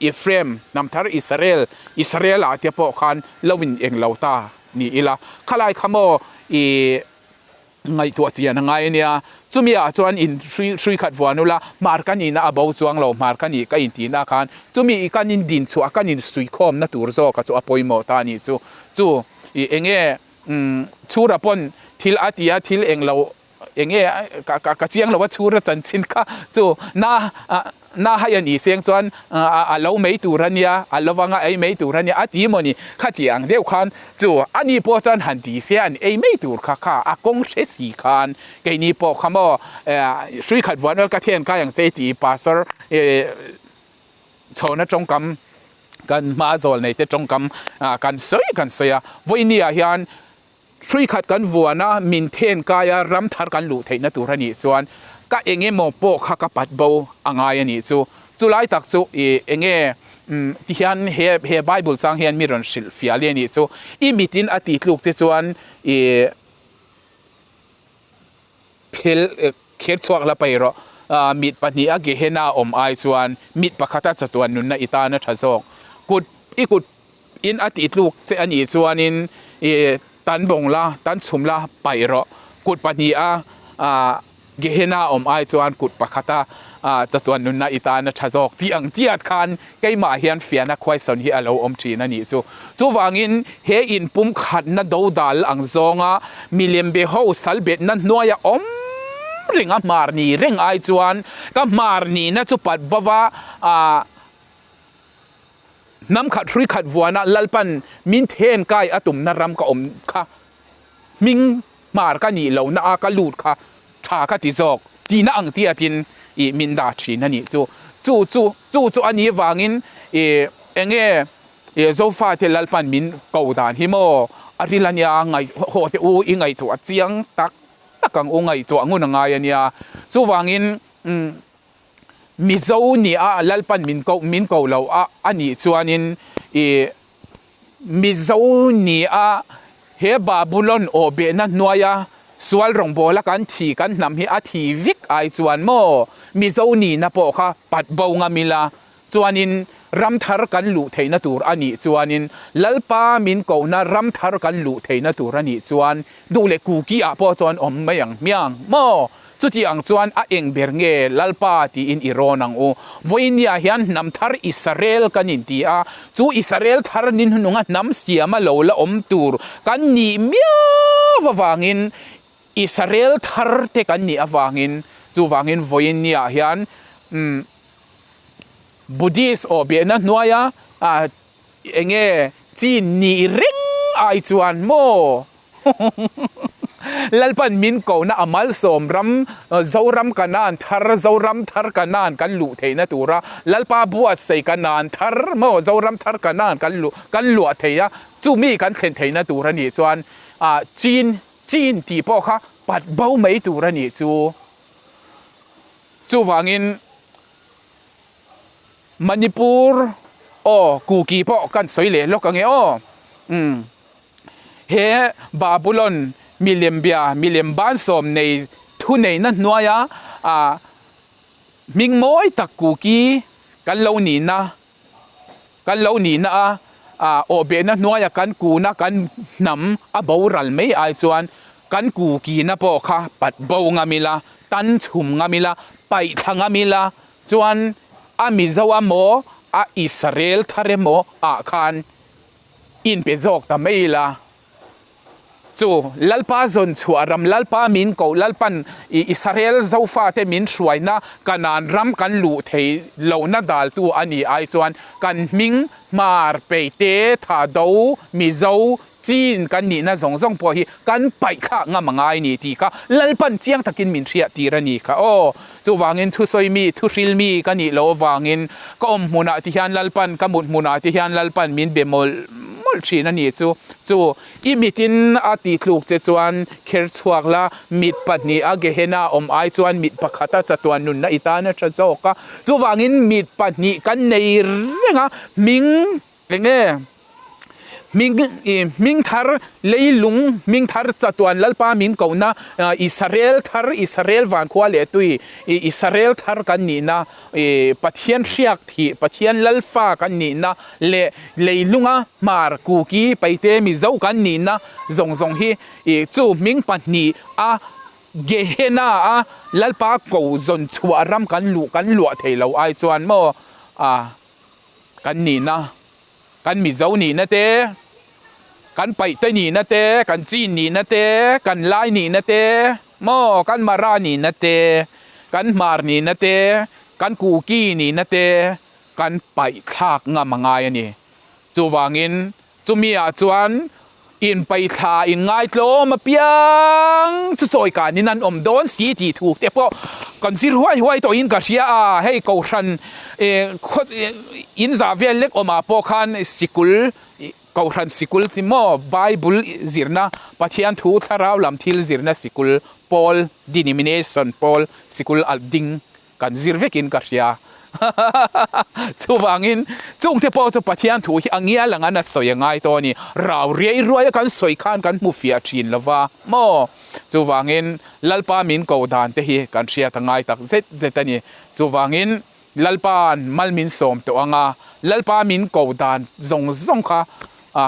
Ephraim hnam thar Israel, Israel ah te pawh khan lo in englo ta ni ila, khalai kha maw i. Ngaihtuah chian a ngai a nia. Chumi ah chuan in hrui hrui khat vuan ula, hmar kan ina a bo chuang lo, hmar kan ih ka intihna khan chumi i kan in din chhuah kan in suikhawmna tur zawk a chu a pawimawh ta a nih chu. Chu i enge umm chhura pawn thil a ti a, thil eng lo enge ka ka ka chiang lo a chhura chanchin kha chu na Na hai a ni seng chuan a lo mai tur a nia, a lo vanga ei mai tur a nia a ti maw ni? Khati ang deuh khan chu a ni pawh chuan han ti se an ei mai tur kha kha a kawng hre si khan keini pawh kha maw hrui khat vuan vel ka thian kai ang che tih pastor chhawna tawngkam kan hma zawl nei te tawngkam kan sawi kan sawi a, vawinia hian Hrui khat kan vuan a, min then kai a, ram thar kan luh theihna tur a nih chuan ka eng emaw pawh kha ka pat bo a ngai a nih chu. Chu lai tak chu i eng nge ti hian he he Bible chang hian mi rawn hrilh fiah leh a nih chu. I mitin a tih tluk che chuan i phel kher chhuak la paih rawh. Mit pahniha Gehenna awm ai chuan mit pakhata chatuan nunna i tan a tha zawk. Kut i kut In a tih tluk che a nih chuanin i tan bawng la, tan chhum la paih rawh. Kut pahniha Gehenna awm ai chuan kut pakhata Chatuan nunna i tan a tha zawk tih ang tiat khan keimah hian fiahna khuaisawn hi a lo awm thin a nih chu. Chuvangin he inpumkhatna dodal ang zawnga milem be ho sal betna hnuaia awm reng a hmar ni reng ai chuan ka hmar nihna chu pat bova hnam khat hrui khat vuana Lalpan min then kai a tumna ram ka awm kha hming hmar ka nih lohna a ka lut kha tha ka ti zawk tihna ang tiatin ih min dah thin a nih chu. Chu chu chu chu a nih vangin ih enge ih Zofate Lalpan min ko dan hi maw a ril a nia ngaih haw te u i ngaihtuah chiang tak tak ang u ngaihtuah ngun a ngai a nia. Chuvangin umm Mizo nia Lalpan min ko min ko lo a a nih chuanin ih Mizo ni a, he Babulon awh behna hnuaia sual rawngbawla kan thi kan hnam hi a thi vek ai chuan maw Mizo nihna pawh kha pat bo ngam ila chuanin ram thar kan luh theihna tur a nih chuanin Lalpa min kohna ram thar kan luh theihna tur a nih chuan duh leh Kuki ah pawh chuan awm mai ang hmiang maw Chuti ang chuan a eng ber nge Lalpa tiin i rawn ang u. Vawinia hian hnam thar Israel kan inti a, chu Israel thar ni hnunga hnam siama lo la awm tur kan nih miau avangin Israel thar te kan nih avangin chuvangin vawinia hian umm Buddhist aw biahna hnuaia enge chin nih reng ai chuan maw Lalpan min kohna a malsawm ram Zoram Kanaan thar Zoram thar Kanaan kan luh theihna tura Lalpa buatsaih Kanaan thar maw Zoram thar Kanaan kan luh kan luah thei a chumi kan thlen theihna tur a nih chuan ah chin chin tih pawh kha pat bo mai tur a nih chu chuvangin Manipur aw Kuki pawh kan sawi leh lawk ange aw umm he Babulon milem bia milem bansawm nei thuneihna hnuaia ah hming mawi tak Kuki kan lo nihna kan lo nihna a ah awhbehna hnuaia kan kuna kan hnam a boral mai ai chuan kan Kuki na pawh kha pat bo ngam ila tan chhum ngam ila paih thla ngam ila Chuan a Mizo a maw a Israel thar emaw ah khan inpe zawk ta mai ila. Chu Lalpa zawn chhuah ram Lalpa min koh Lalpan i Israel Zofate min hruaina Kanaan ram kan luh thei lohna daltu a ni ai chuan kan hming Hmar Peite Thado Mizo Chin kan nihna zawng zawng pawh hi kan paih thlak ngam a ngai ni tih kha Lalpan chiang takin min hriat tir a ni kha aw. Chuvangin thusawi mi, thuhril mi ka nih loh avangin ka awm hmunah ti hian Lalpan, ka mut hmunah ti hian Lalpan min be mawlh mawlh thin a ni chu. Chu i mitin a tihtluk che chuan kher chhuak la, mit pahniha Gehenna awm ai chuan mit pakhata chatuan nunna i tan a tha zawk a. Chuvangin mit pahnih kan nei reng a, hming Enge hming i hming thar leilung hming thar chatuan Lalpa min kohna Israel thar Israel vankhua leh tui i Israel thar kan nihna i Pathian hriak thih Pathian Lalfa kan nihna leh leilunga hmar Kuki Paite Mizo kan nihna zawng zawng hi i chu hming pahnih a Gehenna a Lalpa ko zawn chhuah ram kan luh kan luah thei lo ai chuan maw a Kan nihna, kan Mizo nihna te, kan Paihte nihna te, kan Chin nihna te, kan Lai nihna te, maw kan Mara nihna te, kan Hmar nihna te, kan Kuki nihna te kan paih thlak ngam a ngai a ni. Chuvangin Chumi ah chuan inpaithla inngaitlawm apiang chu chawi kanin an awm dawn si tih thu te pawh kan zir huai huai tawhin ka hria a, hei kohhran khaw in zah vel lek awmah pawh khan sikul kohhran sikul ti maw bible zirna Pathian thu thlarau lam thil zirna sikul pawl denomination pawl sikul alh ding Kan zir vekin ka hria. Chuvangin chungte pawh chu Pathian thu hi a ngial ang an a sawi a ngai tawh a ni. Rau riai ruaia kan sawi khan kan hmu fiah thin lo va maw? Chuvangin Lalpa min ko dan te hi kan hriat a ngai tak zet zet a ni. Chuvangin Lalpa'n mal min sawm tawh ang a, Lalpa min ko dan zawng zawng kha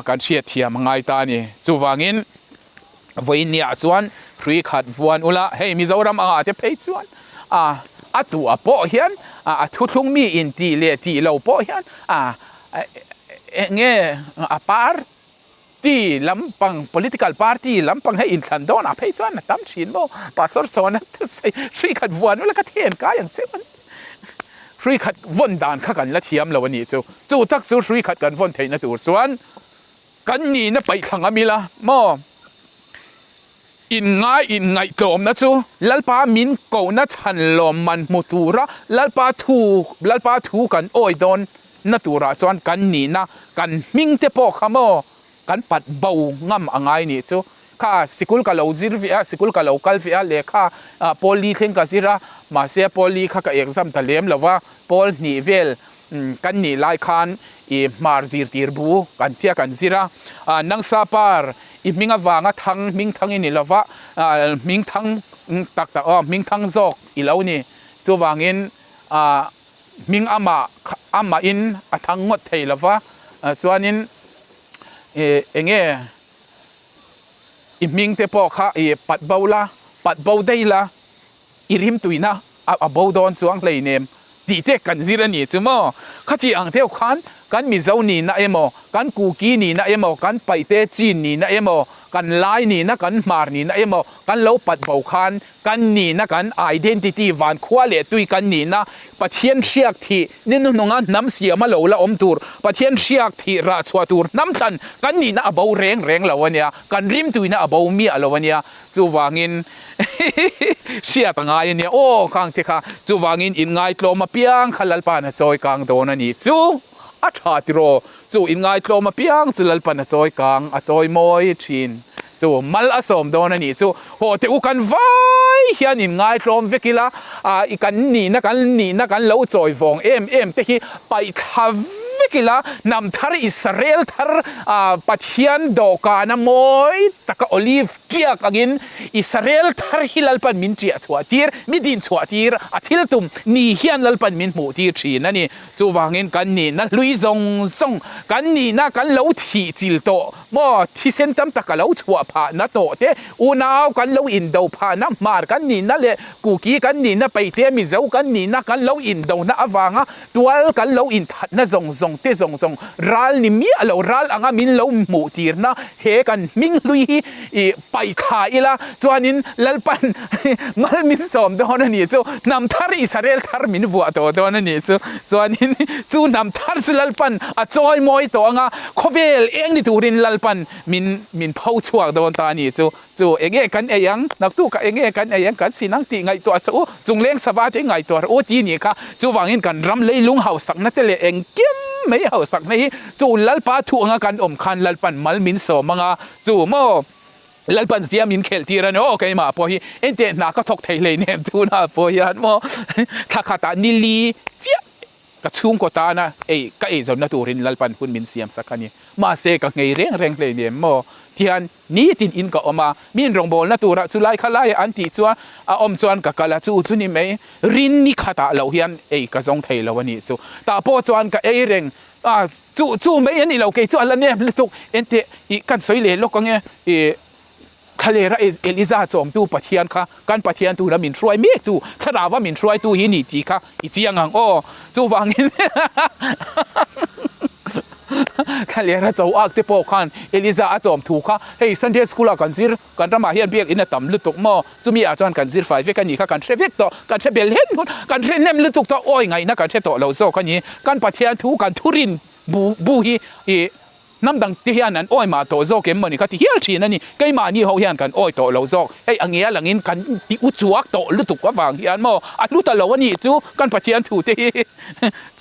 kan hriat thiam a ngai ta a ni. Chuvangin. Vawiin niah chuan hrui khat vuan ula, hei Mizoram angah te phei chuan a A tu a pawh hian a thuthlung mi in tih leh tih lo pawh hian a eng nge a party lampang political party lampang hei inthlan dawn ah phei chuan a tam thin maw pastor chawna thusawi hrui khat vuan ula ka then kai ang che an ti hrui khat vawn dan kha kan la thiam lo a nih chu chu tak chu hrui khat kan vawn theihna tur chuan kan nihna paihthlang a mila maw. Inngai inngaihtlawmna chu Lalpa min kohna chhan lawmman hmu tura Lalpa thu Lalpa thu kan awi dawn na turah chuan kan nihna kan hming te pawh kha maw kan pat bo ngam a ngai nih chu. Kha sikul ka lo zir ve a, sikul ka lo kal ve a, lehkha pawl li thleng ka zir a, mahse pawl li kha ka exam ta lem lo va, pawl hnih vel kan nih lai khan i hmar zirtir bu kan tia kan zir a, Nangsa par I hming avanga thang hming thang i ni lo va, hming thang tak tak aw hming thang zawk i lo ni. Chuvangin hming amah amahin a thang ngawt thei lo va, chuanin eng nge i hming te pawh kha i pat bo la, pat bo daih la. I rimtuina a bo dawn chuang hleinem tih te kan zir a ni chu maw? Khati ang deuh khan kan Mizo nihna emaw, kan Kuki nihna emaw, kan Paihte Chin nihna emaw, kan Lai nihna, kan Hmar nihna emaw kan lo pat bo khan kan nihna, kan identity, vankhua leh tui kan nihna, Pathian hriak thih ni hnuhnunga hnam siama lo la awm tur, Pathian hriak thih rah chhuah tur hnam thlan kan nihna a bo reng reng lo a nia, kan rimtuina a bo miah lo a nia. Chuvangin hriat a ngai a nia aw khang te kha chuvangin inngaitlawm apiang kha Lalpa'n a chawi kang dawn a ni chu a tha tiraw chu inngaitlawm apiang chu Lalpa'n a chawi kang a chawi mawi thin chu mal a sawm dawn a ni chu haw teh u kan vai hian inngaitlawm vek ila ah kan nihna kan nihna kan lo chawi vawng em em te hi paih thla vek ila hnam thar Israel thar ah Pathian dawhkana mawi taka olive Ṭiak angin Israel thar hi Lalpan min ṭiah chhuah tir, mi din chhuah tir, a thil tum ni hian Lalpan min hmuh tir ṭhin a ni. Chuvangin kan nihna hlui zawng zawng, kan nihna kan lo thih chil tawh maw, thisen tam tak a lo chhuah phahna tawh te, unau kan lo indo phahna, hmar kan nihna leh kuki kan nihna, peihte Mizo kan nihna kan lo indona avanga Tual kan lo inthatna zawng zawng te zawng zawng ral ni miah lo, ral anga min lo hmuh tirna he kan hming hlui hi i paih thla ila chuanin Lalpan mal min sawm dawn a nih chu, hnam thar Israel thar min vuah tawh dawn a nih chu, chuanin chu hnam thar chu Lalpan a chawi mawi tawh anga khawvel eng ni turin Lalpan min min pho chhuak dawn ta a nih chu. Chu enge kan ei ang, naktukah enge kan ei ang, kan sin ang tih ngaihtuah sa u, chungleng sava te ngaihtuah rawh u ti nih kha. Chuvangin kan ram leilung hausakna te leh engkim mai hausakna hi chu Lalpa thu anga kan awm khan Lalpan mal min sawm anga chu maw Lalpan zia min khelh tir a ni aw keimah pawh hi enteh hna ka thawk thei hleinem tunah pawh hian maw thla khatah nili chiah Ka chhungkaw tana ei ka eizawnna turin Lalpan hun min siam sak a ni. Mahse ka nghei reng reng hlei nem maw? Tihian nitin in ka awm a, min rawngbawlna turah chu lai kha laiah an tih chuan a awm chuan ka kal a, chu chu ni mai rin ni khatah loh hian ei ka zawng thei lo a nih chu. Tah pawh chuan ka ei reng a, chu chu mai a ni lo kei chu a la nem lutuk. Enteh ih kan sawi leh lawk ange ih. Thlalera Eliza chawmtu Pathian kha kan Pathian tura min hruai mektu, thlarauva min hruaitu hi ni tih kha i chiang ang aw. Chuvangin Thlalera cho ak te pawh khan Eliza a chawm thu kha hei Sunday school ah kan zir, kan ramah hian biakinn a tam lutuk maw? Chumi ah chuan kan zir fai vek a nih kha, kan hre vek tawh, kan hre bel hen hun, kan hre hnem lutuk tawh, awi ngaihna kan hre tawh lo zawk a ni. Kan Pathian thu, kan thurin bu bu hi ih Hnam dang te hian an awi mah tawh zawk em mawni ka ti hial thin a ni. Keimahni ho hian kan awi tawh lo zawk. Hei a nge a langin kan ti u chuak tawh lutuk avang hian maw a hlu ta lo a nih chu kan Pathian thu te hi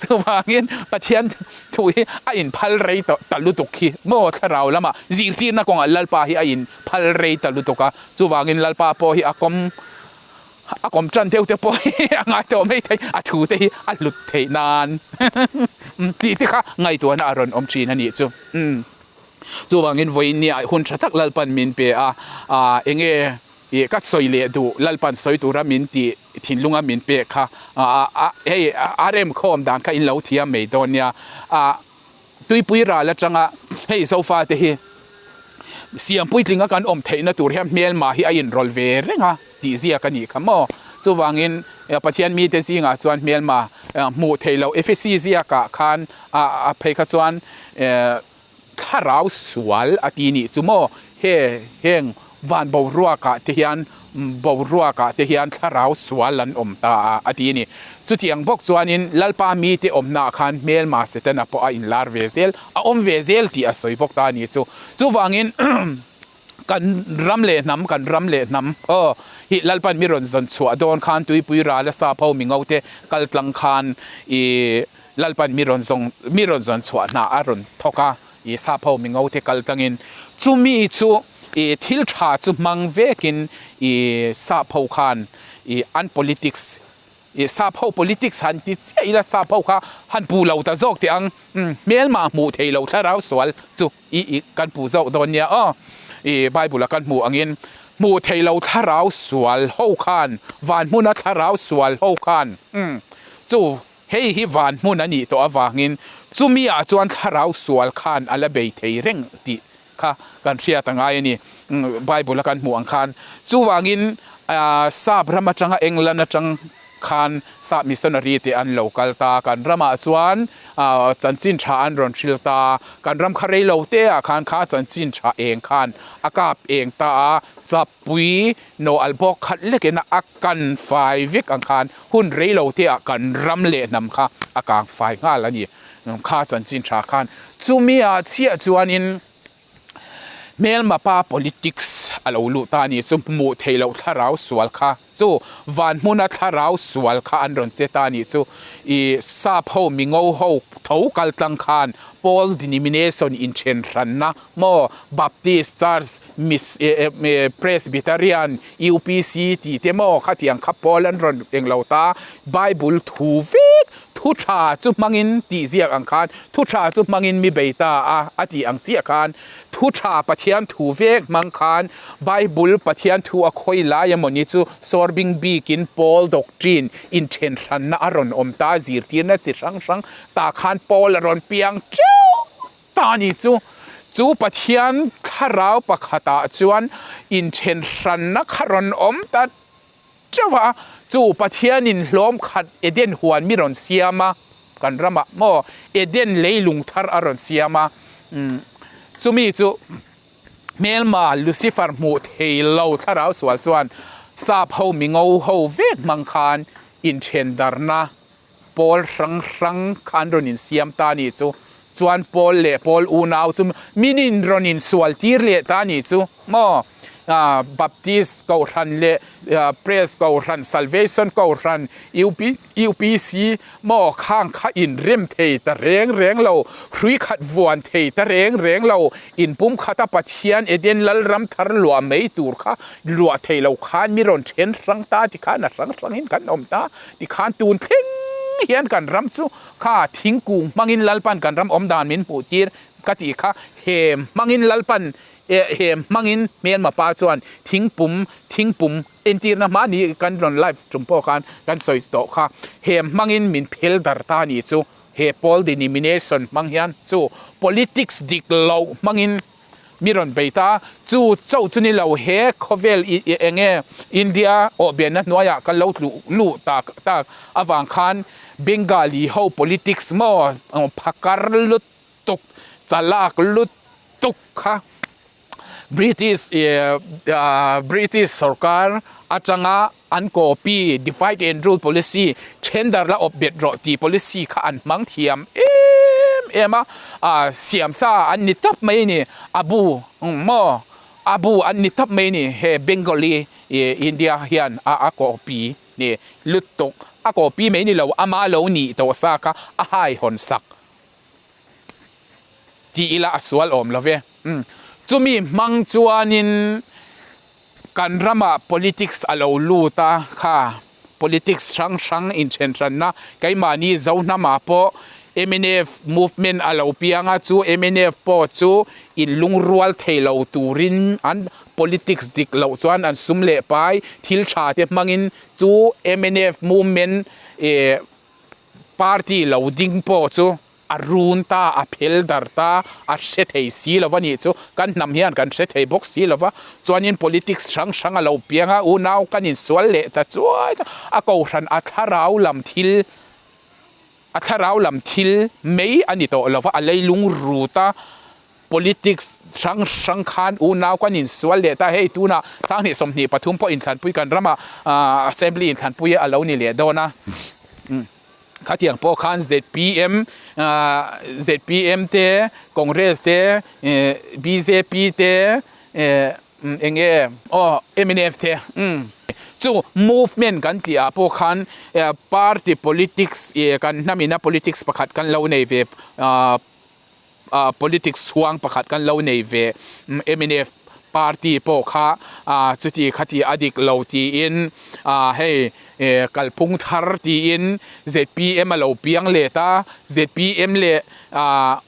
chuvangin Pathian thu hi a inphal rei tawh ta lutuk hi maw thlarau lamah zirtirna kawngah Lalpa hi a inphal rei ta lutuk a chuvangin Lalpa pawh hi a kawm A kawm tan deuh te pawh hi a ngai tawh mai thei, a thu te hi a hlut theih nan tih te kha ngaihtuahna a rawn awm thin a nih chu. Umm chuvangin vawiin nia hun tha tak Lalpan min pe a, ah eng nge ih ka sawi leh duh Lalpan sawi tura min tih thinlunga min pek kha ah hei a remkhawm dan kha in lo thiam mai dawn nia, ah Tuipui ral atanga hei Zofa te hi siam puitlinga kan awm theihna tur hian hmelma hi a inrawlh ve reng a tih ziak a nih kha maw. Chuvangin Pathian mite zingah chuan hmelma hmuh theih loh Efesi ziakah khan a phei kha chuan thlarau sual a ti nih chu maw? He heng van boruakah te hian boruakah te hian thlarau sual an awm ta a a ti a ni. Chutiang bawk chuanin Lalpa mite awmnaah khan hmelma Setana pawh a inlar ve zel, a awm ve zel tih a sawi bawk ta a ni chu. Chuvangin kan ram leh hnam, kan ram leh hnam aw hi Lalpan mi rawn zawn chhuah dawn khan tuipui rala sap ho mingo te kal tlang khan ih Lalpan mi rawn zawng mi rawn zawn chhuah hna a rawn thawk a, ih sap ho mingo te kal tlangin chumi chu ih thil tha chu hmang vekin ih sap ho khan ih an politics Ih sap ho politics han ti chiah ila sap ho kha han puh lo ta zawk teh ang umm hmelmah hmuh thei lo thlarau sual chu ih ih kan puh zawk dawn nia aw ih bible a kan hmuh angin hmuh thei lo thlarau sual ho khan van hmuna thlarau sual ho khan umm chu hei hi van hmun a nih tawh avangin chumi ah chuan thlarau sual khan a la bei thei reng tih kha kan hriat a ngai a ni. Bible a kan hmuh ang khan. Chuvangin Sap ram atanga England atang khan Sap missionary te an lo kal ta. Kan ramah chuan chanchin tha an rawn hril ta. Kan ram kha rei lo te ah khan kha chanchin tha eng khan a kap eng ta a, chapui nawh al bawk khat lekin a kan fai vek ang khan hun rei lo te ah kan ram leh hnam kha a kang fai nghal a ni. Kha chanchin tha khan chumi ah chiah chuanin hmelma pa politics a lo luh ta a ni chu hmuh theih loh thlarau sual kha chu van hmuna thlarau sual kha an rawn che ta a ni chu ih sap ho mingo ho tho kal tlang khan pawl denomination inthen hranna maw baptist church mis presbyterian upc tih te maw khatiang kha pawl an rawn englo ta bible thu vek Thu tha chu hmangin tih ziak ang khan, thu tha chu hmangin mi bei ta a, a tih ang chiah khan, thu tha Pathian thu vek hmang khan Bible Pathian thu a khawi lai emawni chu sawr bing bikin Paul doctrine inthen hranna a rawn awm ta, zirtirna chi hrang hrang tah khan Paul a rawn piang teuh ta a ni chu. Chu Pathian thlarau pakhatah chuan inthen hranna kha rawn awm ta Teuh a, chu Pathianin hlawm khat Eden huan mi rawn siam a, kan ramah maw Eden leilung thar a rawn siam a, umm chumi chu hmelma Lucifer hmuh thei lo thlarau sual chuan sap ho mingo ho vek hmang khan inthen darna Pawl hrang hrang kha an rawn insiam ta a nih chu. Chuan Pawl leh Pawl unau chu min in rawn insual tir leh ta a nih chu maw? Baptist Kohhran leh Press Kohhran, Salvation Kohhran, UPC maw khang kha inrem thei ta reng reng lo, hrui khat vuan thei ta reng reng lo, inpumkhata Pathian Eden Lalram thar luah mai tur kha luah thei lo khan mi rawn then hrang ta tikhan a hrang hrangin kan awm ta. Tikhan tun thleng hian kan ram chu kha thingkung hmangin Lalpan kan ram awm dan min hmuh tir ka tih kha he hmangin Lalpan eh he hmangin hmelma pa chuan thingpum thingpum entirna hmani kan rawn live tum pawh khan kan sawi tawh kha he hmangin min phel dar ta ni chu he pawl denomination hmang hian chu politics dik loh hmangin Mi rawn bei ta, chu chauh chu ni lo he khawvel i eng nge India awhbianna hnuaiah kan lo tluh luh tak tak avang khan Bengali ho politics maw phakar lutuk chalak lutuk kha British British sorkar atanga an copy divide and rule policy then dar la awp bet rawh tih policy kha an hmang thiam em em a ah siam sa an ni tawp mai a ni a bu maw a bu an ni tawp mai a ni he Bengali ih India hian a a copy ni lutuk a copy mai ni lo ama lo nih tawh sa kha a haihawn sak tih ila a sual awm lo ve umm chumi hmang chuanin. Kan ramah politics a lo lut a, kha politics hrang hrang inthenhranna keimahni Zohnamah pawh mnf movement a lo piang a, chu mnf pawh chu inlungrual thei lo turin an politics dik loh chuan an sum leh pai thil tha te hmangin chu mnf movement eh party lo ding pawh chu. a run ta, a phel dar ta, a hre thei si lo va nih chu. Kan hnam hian kan hre thei bawk si lo va. Chuanin politics hrang hrang a lo piang a, unau kan insual leh ta chuai ta. A kohhran a thlarau lam thil, a thlarau lam thil mai a ni tawh lo va, a leilung rut a. Politics hrang hrang khan unau kan insual leh ta, hei tunah sanghnih 23 pawh inthlanpui kan ramah assembly inthlanpui a lo ni leh dawn a. Khatiang pawh khan zpm zpm te Congress te bjp te eng nge aw mnf te chu movement kan tih ah pawh khan party politics kan hnamina politics pakhat kan lo nei ve ah politics chhuang pakhat kan lo nei ve mnf party pawh kha ah chuti khati a dik lo tiin ah hei eh kalphung thar tiin zpm a lo piang let a zpm leh ah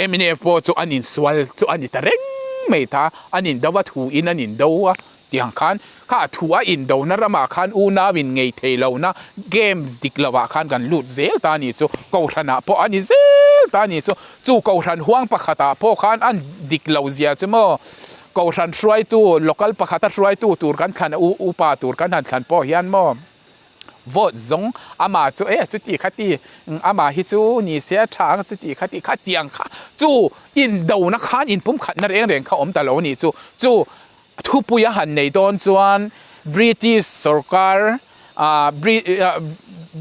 mnf pawh chu an insual chu a ni ta reng mai ta an indo a thu in an indo a. Tiang khan kha a thu a indona ramah khan unau in ngei thei lohna games dik lovah khan kan lut zel ta a ni chu. Kohhranah pawh a ni zel ta a ni chu. Chu kohhran huang pakhatah pawh khan an dik lo zia chu maw kohhran hruaitu local pakhata hruaitu tur kan thlan upa tur kan han thlan pawh hian maw vote zawng amah chu e chuti khati amah hi chu ni se a tha ang chuti khati khatiang kha chu indona khan inpumkhatna reng reng kha awm ta lo a ni chu. Chu Thupui a han nei dawn chuan British sorkar ah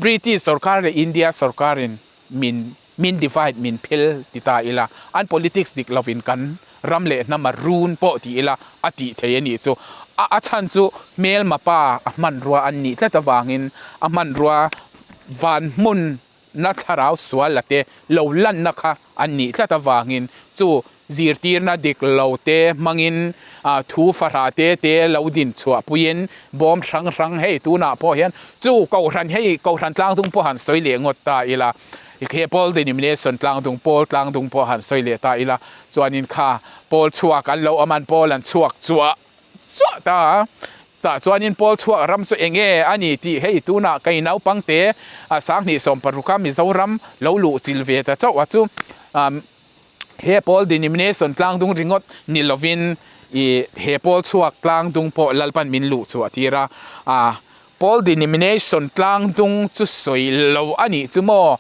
British sorkar leh India sorkarin min min divide min phel ti ta ila, an politics dik lovin kan ram leh hnam a run pawh ti ila a tih thei a nih chu. A a chhan chu hmelma pa a hmanrua an nih tlat avangin a hmanrua van hmun na thlarau sual la te lo lanna kha an nih tlat avangin chu zirtirna dik lo te hmangin thu fahrah te te lo din chhuah puiin bawm hrang hrang hei tunah pawh hian chu kohhran hei kohhran tlangdung pawh han sawi leh ngawt ta ila he pawl denomination tlangdung pawl tlangdung pawh han sawi leh ta ila chuanin kha pawl chhuak an lo awm an pawl an chhuak chuah Chuah ta a, tah chuanin Paul chhuak ram chu eng nge a ni tih hei tunah kei naupangte a 2016 a Mizoram lo luh chil ve ta chauh a chu he Paul denomination tlangdung ringawt ni lovin ih he Paul chhuak tlangdung pawh Lalpan min luh chhuah tir a, Paul denomination tlangdung chu sawi lo a nih chu maw?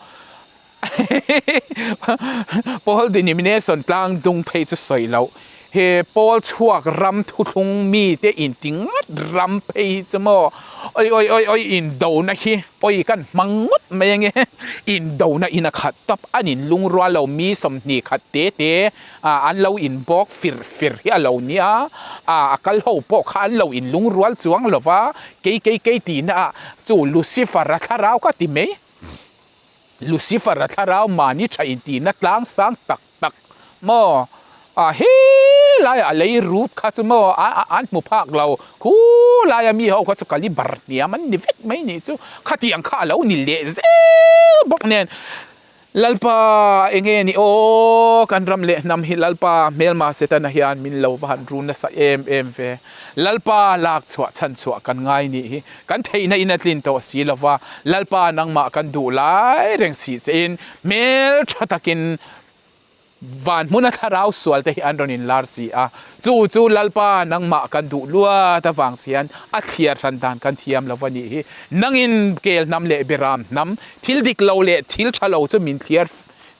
Paul denomination tlang dung phei chu sawi loh. He Paul chhuak ram thuthlung mite inti ngat ram phei hi chu maw oi oi oi oi indona hi oi kan hmang ngawt mai ange indona in a khat tawp an inlungrual lo mi 20 te te an lo inbawk fir fir hi a lo nia a a kal ho pawh kha an lo inlungrual chuang lova kei kei kei tihna ah chu Lucifer a thlarau kha ti mai. Lucifer-a thlarau mahni tha intihna tlang sang tak tak maw? A he laia a lei rut kha chu maw a an hmu phak lo, khu laia mi ho kha chu caliber hniam an ni vek mai nih chu, khatiang kha a lo ni leh zel bawk nen. Lalpa enge ni aw kan ram leh hnam hi Lalpa hmelma Setana hian min lo va han run nasa em em ve. Lalpa lak chhuah chhan chhuah kan ngai nih hi. Kan theihna in a tlin tawh si lo va, Lalpa nangmah kan duh lai reng si chein hmel tha takin van hmuna thlarau sual te hi an rawn inlar si a. Chu chu Lalpa nangmah kan duh luat avang che hian a thliar hran dan kan thiam lo va nih hi. Nangin kel hnam leh beram hnam, thil dik lo leh thil tha lo chu min thliar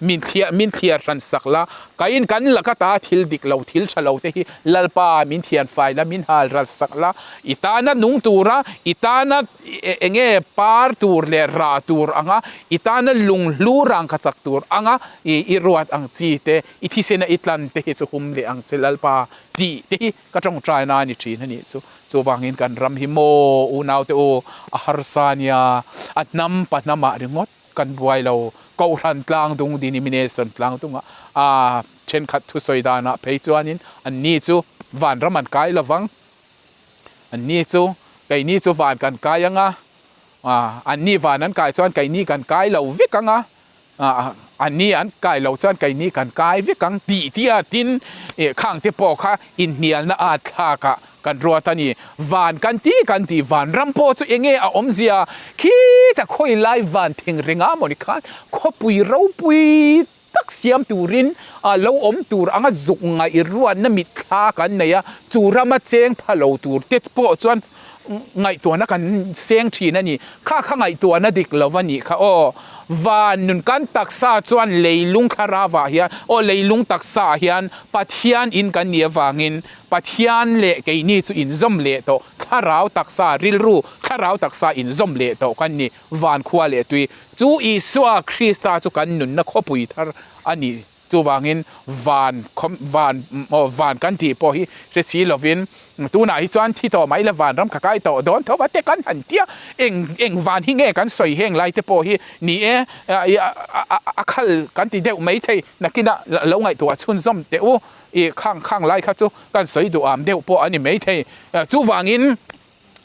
Min thliah min thliar hran sak la, kaiin kan laka ta thil dik lo, thil tha lo te hi Lalpa min thian fai la, min hal ral sak la, i tana nung tura, i tana enge par tur leh rah tur anga, i tana lunghlu rangkha chak tur anga i ruat ang chi te, i thisena i tlan te hi chu hum leh ang che Lalpa tih te hi ka tawngtai na a ni thin a nih chu. Chuvangin kan ram hi maw unaute u a harsa nia, a hnam pa hnamah ringawt. Kan buai lo. Kohhran tlangdung denomination tlangdungah a thenkhat thusawi danah phei chuanin anni chu vanram an kai lo vang. Anni chu keini chu van kan kai ang a, anni van an kai chuan keini kan kai lo vek ang a, anni an kai lo chuan keini kan kai vek ang tih tia tin khangte pawh kha inhnialna a thlakah. kan ruat a ni. Van kan ti kan ti, van ram pawh chu enge a awmzia? Khita khawi lai van thing renga mawni khan khawpui ropui tak siam turin a lo awm tur anga zuk ngaih ruatna mitthla kan nei a, chu rama cheng pha lo tur te pawh chuan ngaihtuahna kan seng thin a ni. Kha kha ngaihtuahna dik lo a nih kha aw. Van nun kan taksa chuan leilung thlarau ah hian aw leilung taksa ah hian Pathian in kan nih avangin Pathian leh keini chu inzawm leh tawh thlarau taksa rilru thlarau taksa inzawm leh tawh kan ni. Van khua leh tui chu Isua Krista chu kan nunna khawpui thar a ni. Chuvangin van van aw van kan tih pawh hi hre si lovin tunah hi chuan thi tawh mai la van ram kha kai tawh dawn tho va te kan han tia eng eng van hi nge kan sawi heng lai te pawh hi ni e a khal kan ti deuh mai thei nakinah lo ngaihtuah chhunzawm teh u i khang khang lai kha chu kan sawi duh am deuh pawh a ni mai thei. Chuvangin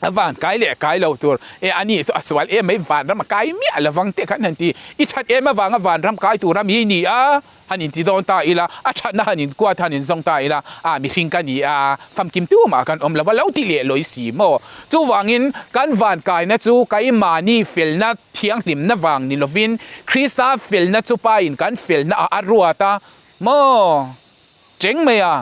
A van kai leh kai lo tur e a ni chu a sual em mai vanram a kai miah lovang tih khan han ti. I that em avanga vanram kai tura mi ni a han inti dawn ta ila, a thatna han inkuat han inzawng ta ila, a mihring ka ni a, famkim tumah kan awm lo va lo ti leh lawi si maw? Chuvangin kan van kaina chu keimahni felna thianghlimna vang ni lovin Krista felna chu Pain kan felna ah a ruat a maw? Cheng mai a.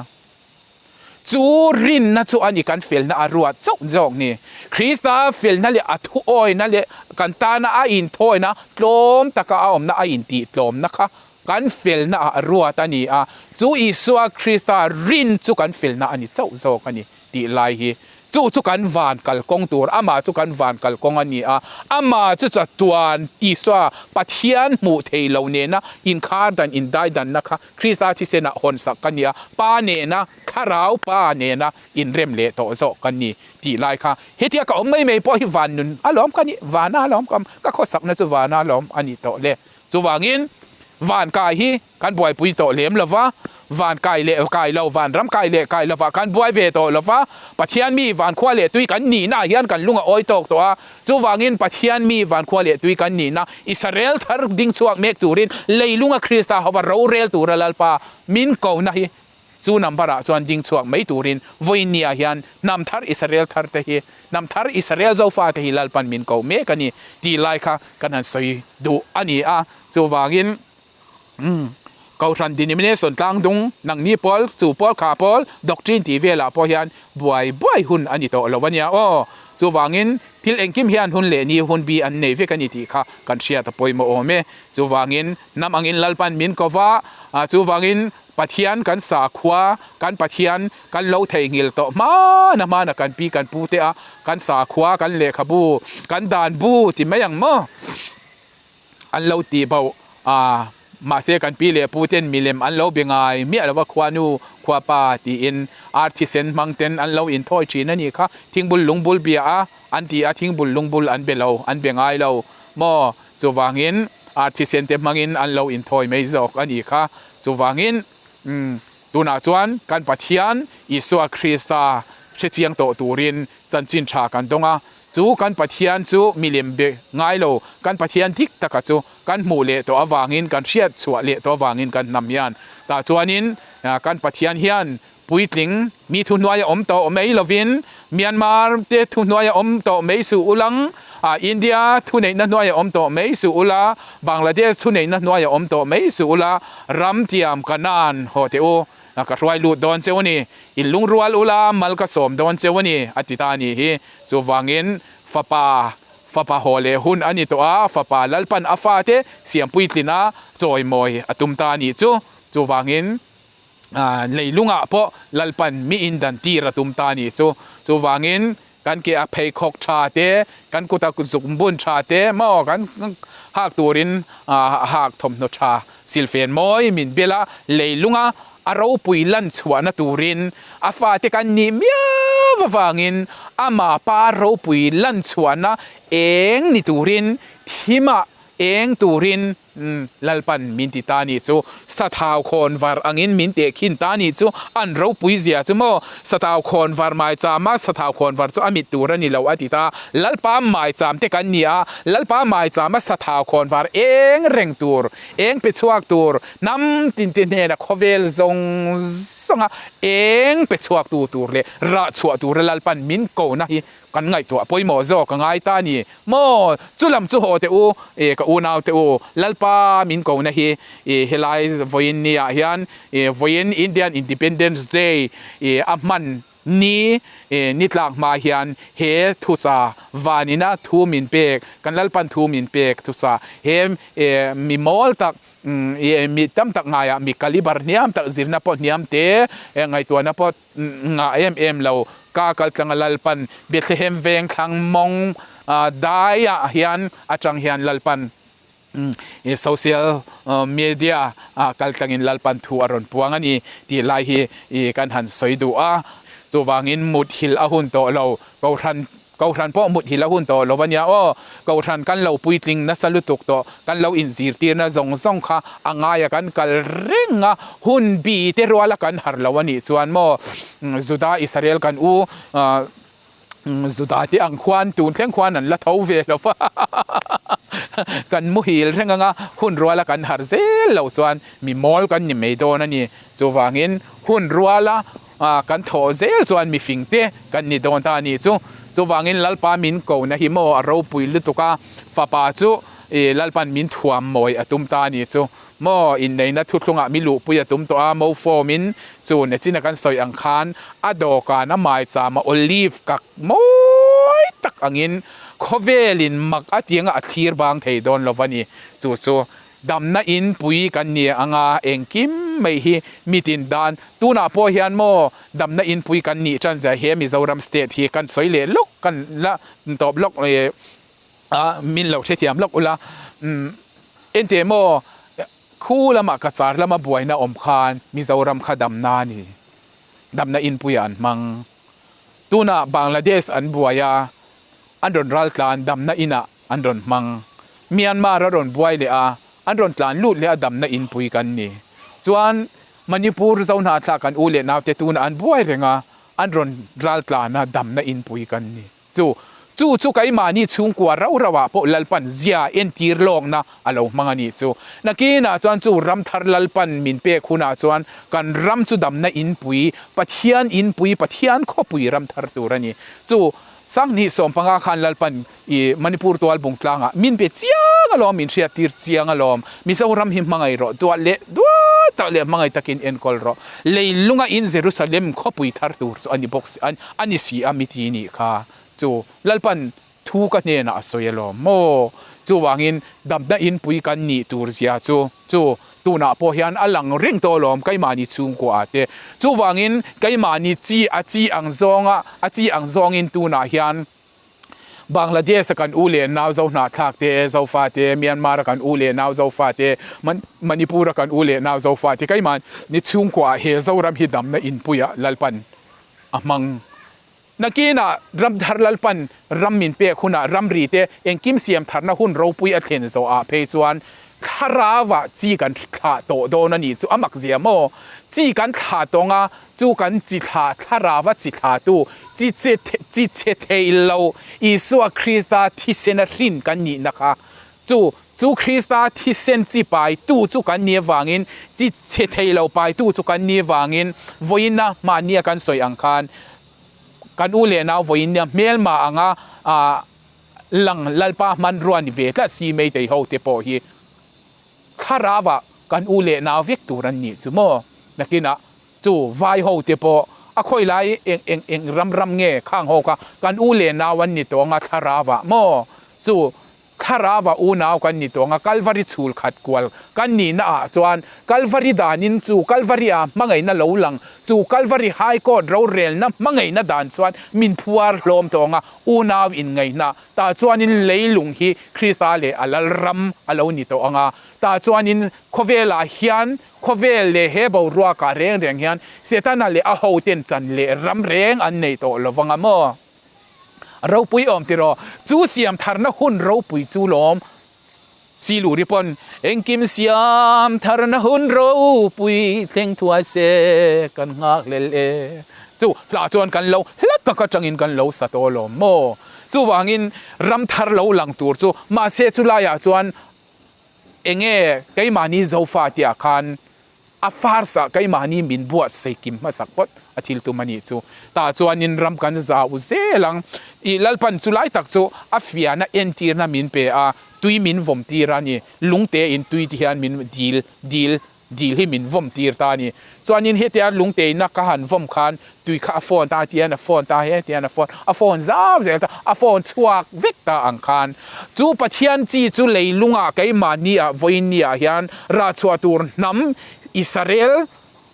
Chu rinna chu a ni kan felna a ruat chauh zawk ni. Krista felna leh a thuawina leh kan tana a inthawina tlawm taka a awmna a intihtlawmna kha kan felna ah ruat a ni a. Chu Isua Krista rin chu kan felna a ni chauh zawk a ni tih lai hi Chu chu kan van kalkawng tur, amah chu kan van kalkawng a ni a, amah chu chatuan Isua Pathian hmuh thei lo nena inkhar dan indaidanna kha Krista thisenah hawnsak ka ni a, Pa nena, Thlarau Pa nena inrem leh tawh zawk ka ni tih lai kha hetia ka awm mai mai pawh hi van nun a lawm ka ni, vana lawm ka awm, ka khawsakna chu vana lawm a ni tawh le. Chuvangin van kai hi Kan buaipui tawh lem lo va, van kai leh kai lo, van ram kai leh kai lovah kan buai ve tawh lo va, Pathian mi van khua leh tui kan nihna ah hian kan lung a awi tawk tawh a, chuvangin Pathian mi van khua leh tui kan nihna Israel thar ding chhuak mek turin leilunga Krista hova rorel tura Lalpa min kohna hi chu number ah chuan ding chhuak mai turin vawiinni ah hian hnam thar Israel thar te hi hnam thar Israel Zofa te hi Lalpan min koh mek a ni tih lai kha kan han sawi duh a ni a, chuvangin. Umm Kohhran denomination tlang dung nangni pawl chu pawl kha pawl doctrine tih velah pawh hian buai buai hun a ni tawh lo a nia aw. Chuvangin thil engkim hian hun leh ni hun bi an nei vek a ni tih kha kan hriat a pawimawh awm e. Chuvangin hnam angin Lalpan min ko va, chuvangin Pathian kan sakhua kan Pathian kan lo theihnghilh tawh hmana hmana kan pi kan pu te a kan sakhua kan lehkhabu kan dan bu ti mai ang maw. An lo tih bauh a, mahse kan pi leh pu ten milem an lo be ngai miah lova khuanu khuapa tiin ar thisen hmang ten an lo inthawi thin a nih kha, thingbul lungbul bia a an ti a, thingbul lungbul an be lo, an be ngai lo maw? Chuvangin ar thisen te hmangin an lo inthawi mai zawk a nih kha, chuvangin umm tunah chuan kan Pathian Isua Krista hrechiang tawh turin chanchin tha kan dawng a, Chu kan Pathian chu milem be ngai lo, kan Pathian dik taka chu kan hmuh leh tawh avangin, kan hriat chhuah leh tawh avangin kan hnam hian tah chuanin kan Pathian hian puitling mi thuhnuaia awm tawh mai lovin Myanmar te thuhnuaia awm tawh mai suh ulang, India thuneihna hnuaia awm tawh mai suh ula, Bangladesh thuneihna hnuaia awm tawh mai suh ula, ram tiam Kanaan haw teh u. Ka hruai lut dawn cheu a ni, in lungrual ula mal ka sawm dawn cheu a ni, a ti ta a nih hi. Chuvangin fapa, fapa haw leh hun a ni tawh a, fapa Lalpan a fate siampuitlina chawimawi a tum ta a nih chu. Chuvangin leilungah pawh Lalpan mi indan tir a tum ta a nih chu. Chuvangin Kan ke a pheikhawk tha te, kan kut a zukbun tha te maw kan hak turin hak thawmhnaw tha silfen mawi min bel a, leilunga a ropui lan chhuahna turin a fate kan nih miau avangin ama pa ropui lan chhuahna eng ni turin thimah eng turin Lalpan min ti ta nih chu, Sathau khawn var angin min teh khin ta nih chu, an ropui zia chu maw? Sathau khawn var maicham a, sathau khawn var chu a mit tur a ni lo a ti ta. Lalpa maicham te kan ni a, Lalpa maicham a sathau khawn var eng reng tur, eng pe chhuak tur, hnam tinte hnena khawvel zawng. zawnga eng pe chhuaktu tur leh rah chhuah tura Lalpan min kona hi kan ngaihtuah pawimawh zawk a ngai ta a ni maw? Chu lam chu haw teh u, e ka unau te u, Lalpa min kona hi e helai vawiin niah hian e vawiin Indian Independence Day e a hman Ni, e, ni tlak hma hian he thucha vanina thu min pek, kan Lalpan thu min pek thucha he, e, mi mawl tak, e, mi tam tak ngaiah mi caliber hniam tak, zirna pawh hniam te, e, ngaihtuahna pawh ngah em em lo, ka kal tlanga Lalpan Bethlehem veng thlang mawng daiah hian atang hian Lalpan Social media ah kal tlangin Lalpan thu a rawn puang a ni tih lai hi kan han sawi duh a. Chuvangin muthilh a hun tawh lo, Kohhran Kohhran pawh muthilh a hun tawh lo a nia aw. Kohhran kan lo puitling nasa lutuk tawh, kan lo inzirtirna zawng zawng kha a ngaia kan kal reng a, hun bi te ruala kan harh lo a nih chuan maw Juda Israel kan u Juda te ang khuan tun thleng khuan an la tho ve lo va, kan muhil reng anga hun ruala kan harh zel loh chuan mi mawl kan ni mai dawn a ni. Chuvangin hun ruala kan thawh zel chuan mi fing te kan ni dawn ta a ni chu. Chuvangin Lalpa min kohna hi maw a ropui lutuk a, fapa chu Lalpan min thuam mawi a tum ta a ni chu. Maw inneihna thuthlungah mi luhpui a tum tawh a, mo form-in chu nachina kan sawi ang khan a dawhkan a maichama olive kak mawi tak angin khawvelin mak a tianga a thlir bang thei dawn lo va ni. Chu chu damna inpui kan ni anga engkim mai hi mitin dan tunah pawh hian maw damna inpui kan nih tan zia he Mizoram state hi kan sawi leh lawk kan la tawp lawk A min lo hrethiam lawk ula, umm enteh maw khu lama ka char lama buaina awm khan Mizoram kha damna a ni, damna inpuiah an hmang. Tunah Bangladesh an buai a, an rawn ral tlan damna inah an rawn hmang. Myanmar a rawn buai leh a, an rawn tlan lut leh a damna inpui kan ni. Chuan Manipur Zohnahthlak kan u leh naute tunah an buai reng a, an rawn ral tlan a damna inpui kan ni. Chu chu chu keimahni chhungkua rau rauah pawh Lalpan zia entir lawkna a lo hmang a nih chu. Nakinah chuan chu ram thar Lalpan min pek hunah chuan kan ram chu damna inpui, Pathian inpui, Pathian khawpui ram thar tur a ni. Chu Sanghnih 15 khan Lalpan i Manipur tual bung tlangah min pe chiang alawm, min hriattir chiang alawm. Mizoram hi hmangaih rawh, duat leh duat tak leh hmangaih takin enkawl rawh. Leilunga in Jerusalem khawpui thar tur chu a ni bawk si a. A ni si a mi ti nih kha chu Lalpan thu ka hnenah a sawi alawm maw? Chuvangin damna inpui kan nih tur zia chu chu tunah pawh hian a lang reng tawh alawm keimahni chhungkuaah te. Chuvangin keimahni chi a chi ang zawnga a chi ang zawngin tunah hian Bangladesh a kan u leh nau zo hnahthlak te, Zofa te, Myanmar a kan u leh nau Zofa te, Manipur a kan u leh nau Zofa te keimahni chhungkuaah he Zoram hi damna inpuiah Lalpan a hmang. Nakinah Ramthar Lalpan ram min pek hunah ramri te engkim siam tharna hun ropui a thlen zawhah phei chuan thlarauah chi kan thlah tawh dawn a nih chu a mak zia maw? Chi kan thlah tawng a, chu kan chi thlah thlaraua chi thlahtu chi che chi chhe thei lo Isua Krista thisena hrin kan nihna kha Chu chu Krista thisen chi paitu chu kan ni avangin, chi chhe thei lo paitu chu kan ni avangin, vawiina mahnia kan sawi ang khan kan u leh nau vawiinnia hmelma anga lang Lalpa hmanrua ni ve tlat si Meitei ho te pawh hi thlarauah kan u leh nau vek tur an nih chu maw? Nakinah chu vai ho te pawh a khawi lai eng eng eng ram ram nge khang ho kha kan u leh nau an ni tawh anga thlarauah maw? Chu Thlarauah unau kan ni tawng a, Kalvari chhul khat kual kan nihna ah chuan Kalvari danin chu Kalvari ah hmangaihna lo lang, chu Kalvari High Court rorelna hmangaihna dan chuan min phuar hlawm tawng a, unau inngaihna tah chuanin leilung hi Krista leh a Lalram a lo ni tawh ang a, tah chuanin khawvelah hian khawvel leh he boruakah reng reng hian Setana leh a hoten chan leh ram reng an nei tawh lo vang a maw? Ropui awm tiraw? Chu siam tharna hun ropui chu lawm Siluri pawn engkim siam tharna hun ropui thleng thuai se kan nghak lel e. Chu hla chuan kan lo hla tak atangin kan lo sa tawh lawm maw? Chuvangin ram thar lo lang tur chu mahse chulaiah chuan enge keimahni Zofa tihah khan. A first ah keimahni min buatsaih kim hmasak phawt a thil tum a nih chu. Tah chuanin ram kan zau zel ang. Ih Lalpan chu lai tak chu a fiahna entirna min pe a, tui min vawm tir a ni. Lungte in tui ti hian min dil dil dil hi min vawm tir ta a ni. Chuanin hetia lungte ina ka han vawm khan tui kha a phone ta tian a phone ta he tian a phone a phone zau zel ta a phone chhuak vek ta ang khan chu Pathian chi chu leilungah keimahni ah vawiin ah hian rah chhuah tur hnam Israel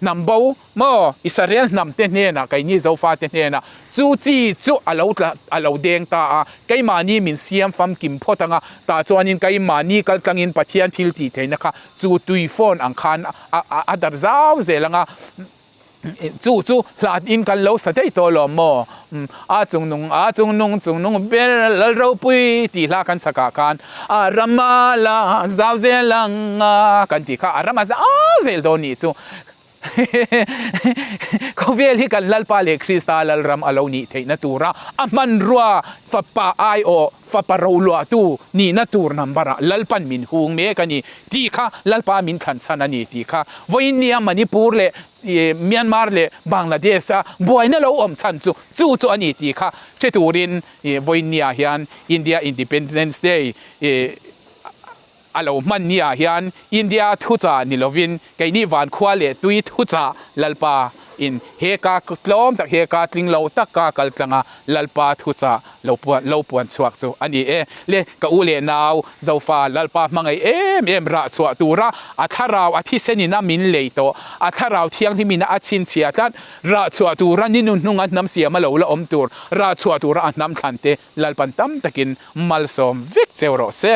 hnam bo maw Israel hnam te hnenah keini Zofa te hnenah chu chi chu a lo tla a lo deng ta a keimahni min siam famkim phawt anga tah chuanin keimahni kal tlangin Pathian thil tih theihna kha chu tui phone ang khan a a darh zau zel anga. Chu chu hlat in kan lo sa daih tawh lawm maw? A chung nung, a chung nung, chung nung ber lal ropui tih hla kan sakah khan a ram a la zau zel ang a kan tih kha a ram a zau zel dawn nih chu. Khawvel hi kan Lalpa leh Krista Lalram a lo nih theihna tura a hmanrua fapa aiawh fapa roluahtu nihna tur number ah Lalpan min hung mek a ni tih kha Lalpa min thlan chhan a ni tih kha vawiin nia Manipur leh Myanmar leh Bangladesh a buaina lo awm chhan chu chu chu a ni tih kha hre turin vawiin nia hian India Independence Day A lo hman ni ah hian India thuchah ni lovin keini vankhua leh tui thuchah Lalpa in he ka tlawm tak he ka tling lo tak ka kal tlang a Lalpa thuchah lo puan lo puan chhuak chu a ni e. Le ka u leh nau Zofa Lalpa hmangaih em em rah chhuah tura a thlarau a thisen in a min lei tawh a thlarau thianghlim in a chhinchhiah tlat rah chhuah tura ni nu hnunga hnam siam a lo la awm tur rah chhuah tura a hnam thlan te Lalpan tam takin malsawm vek cheu rawh se.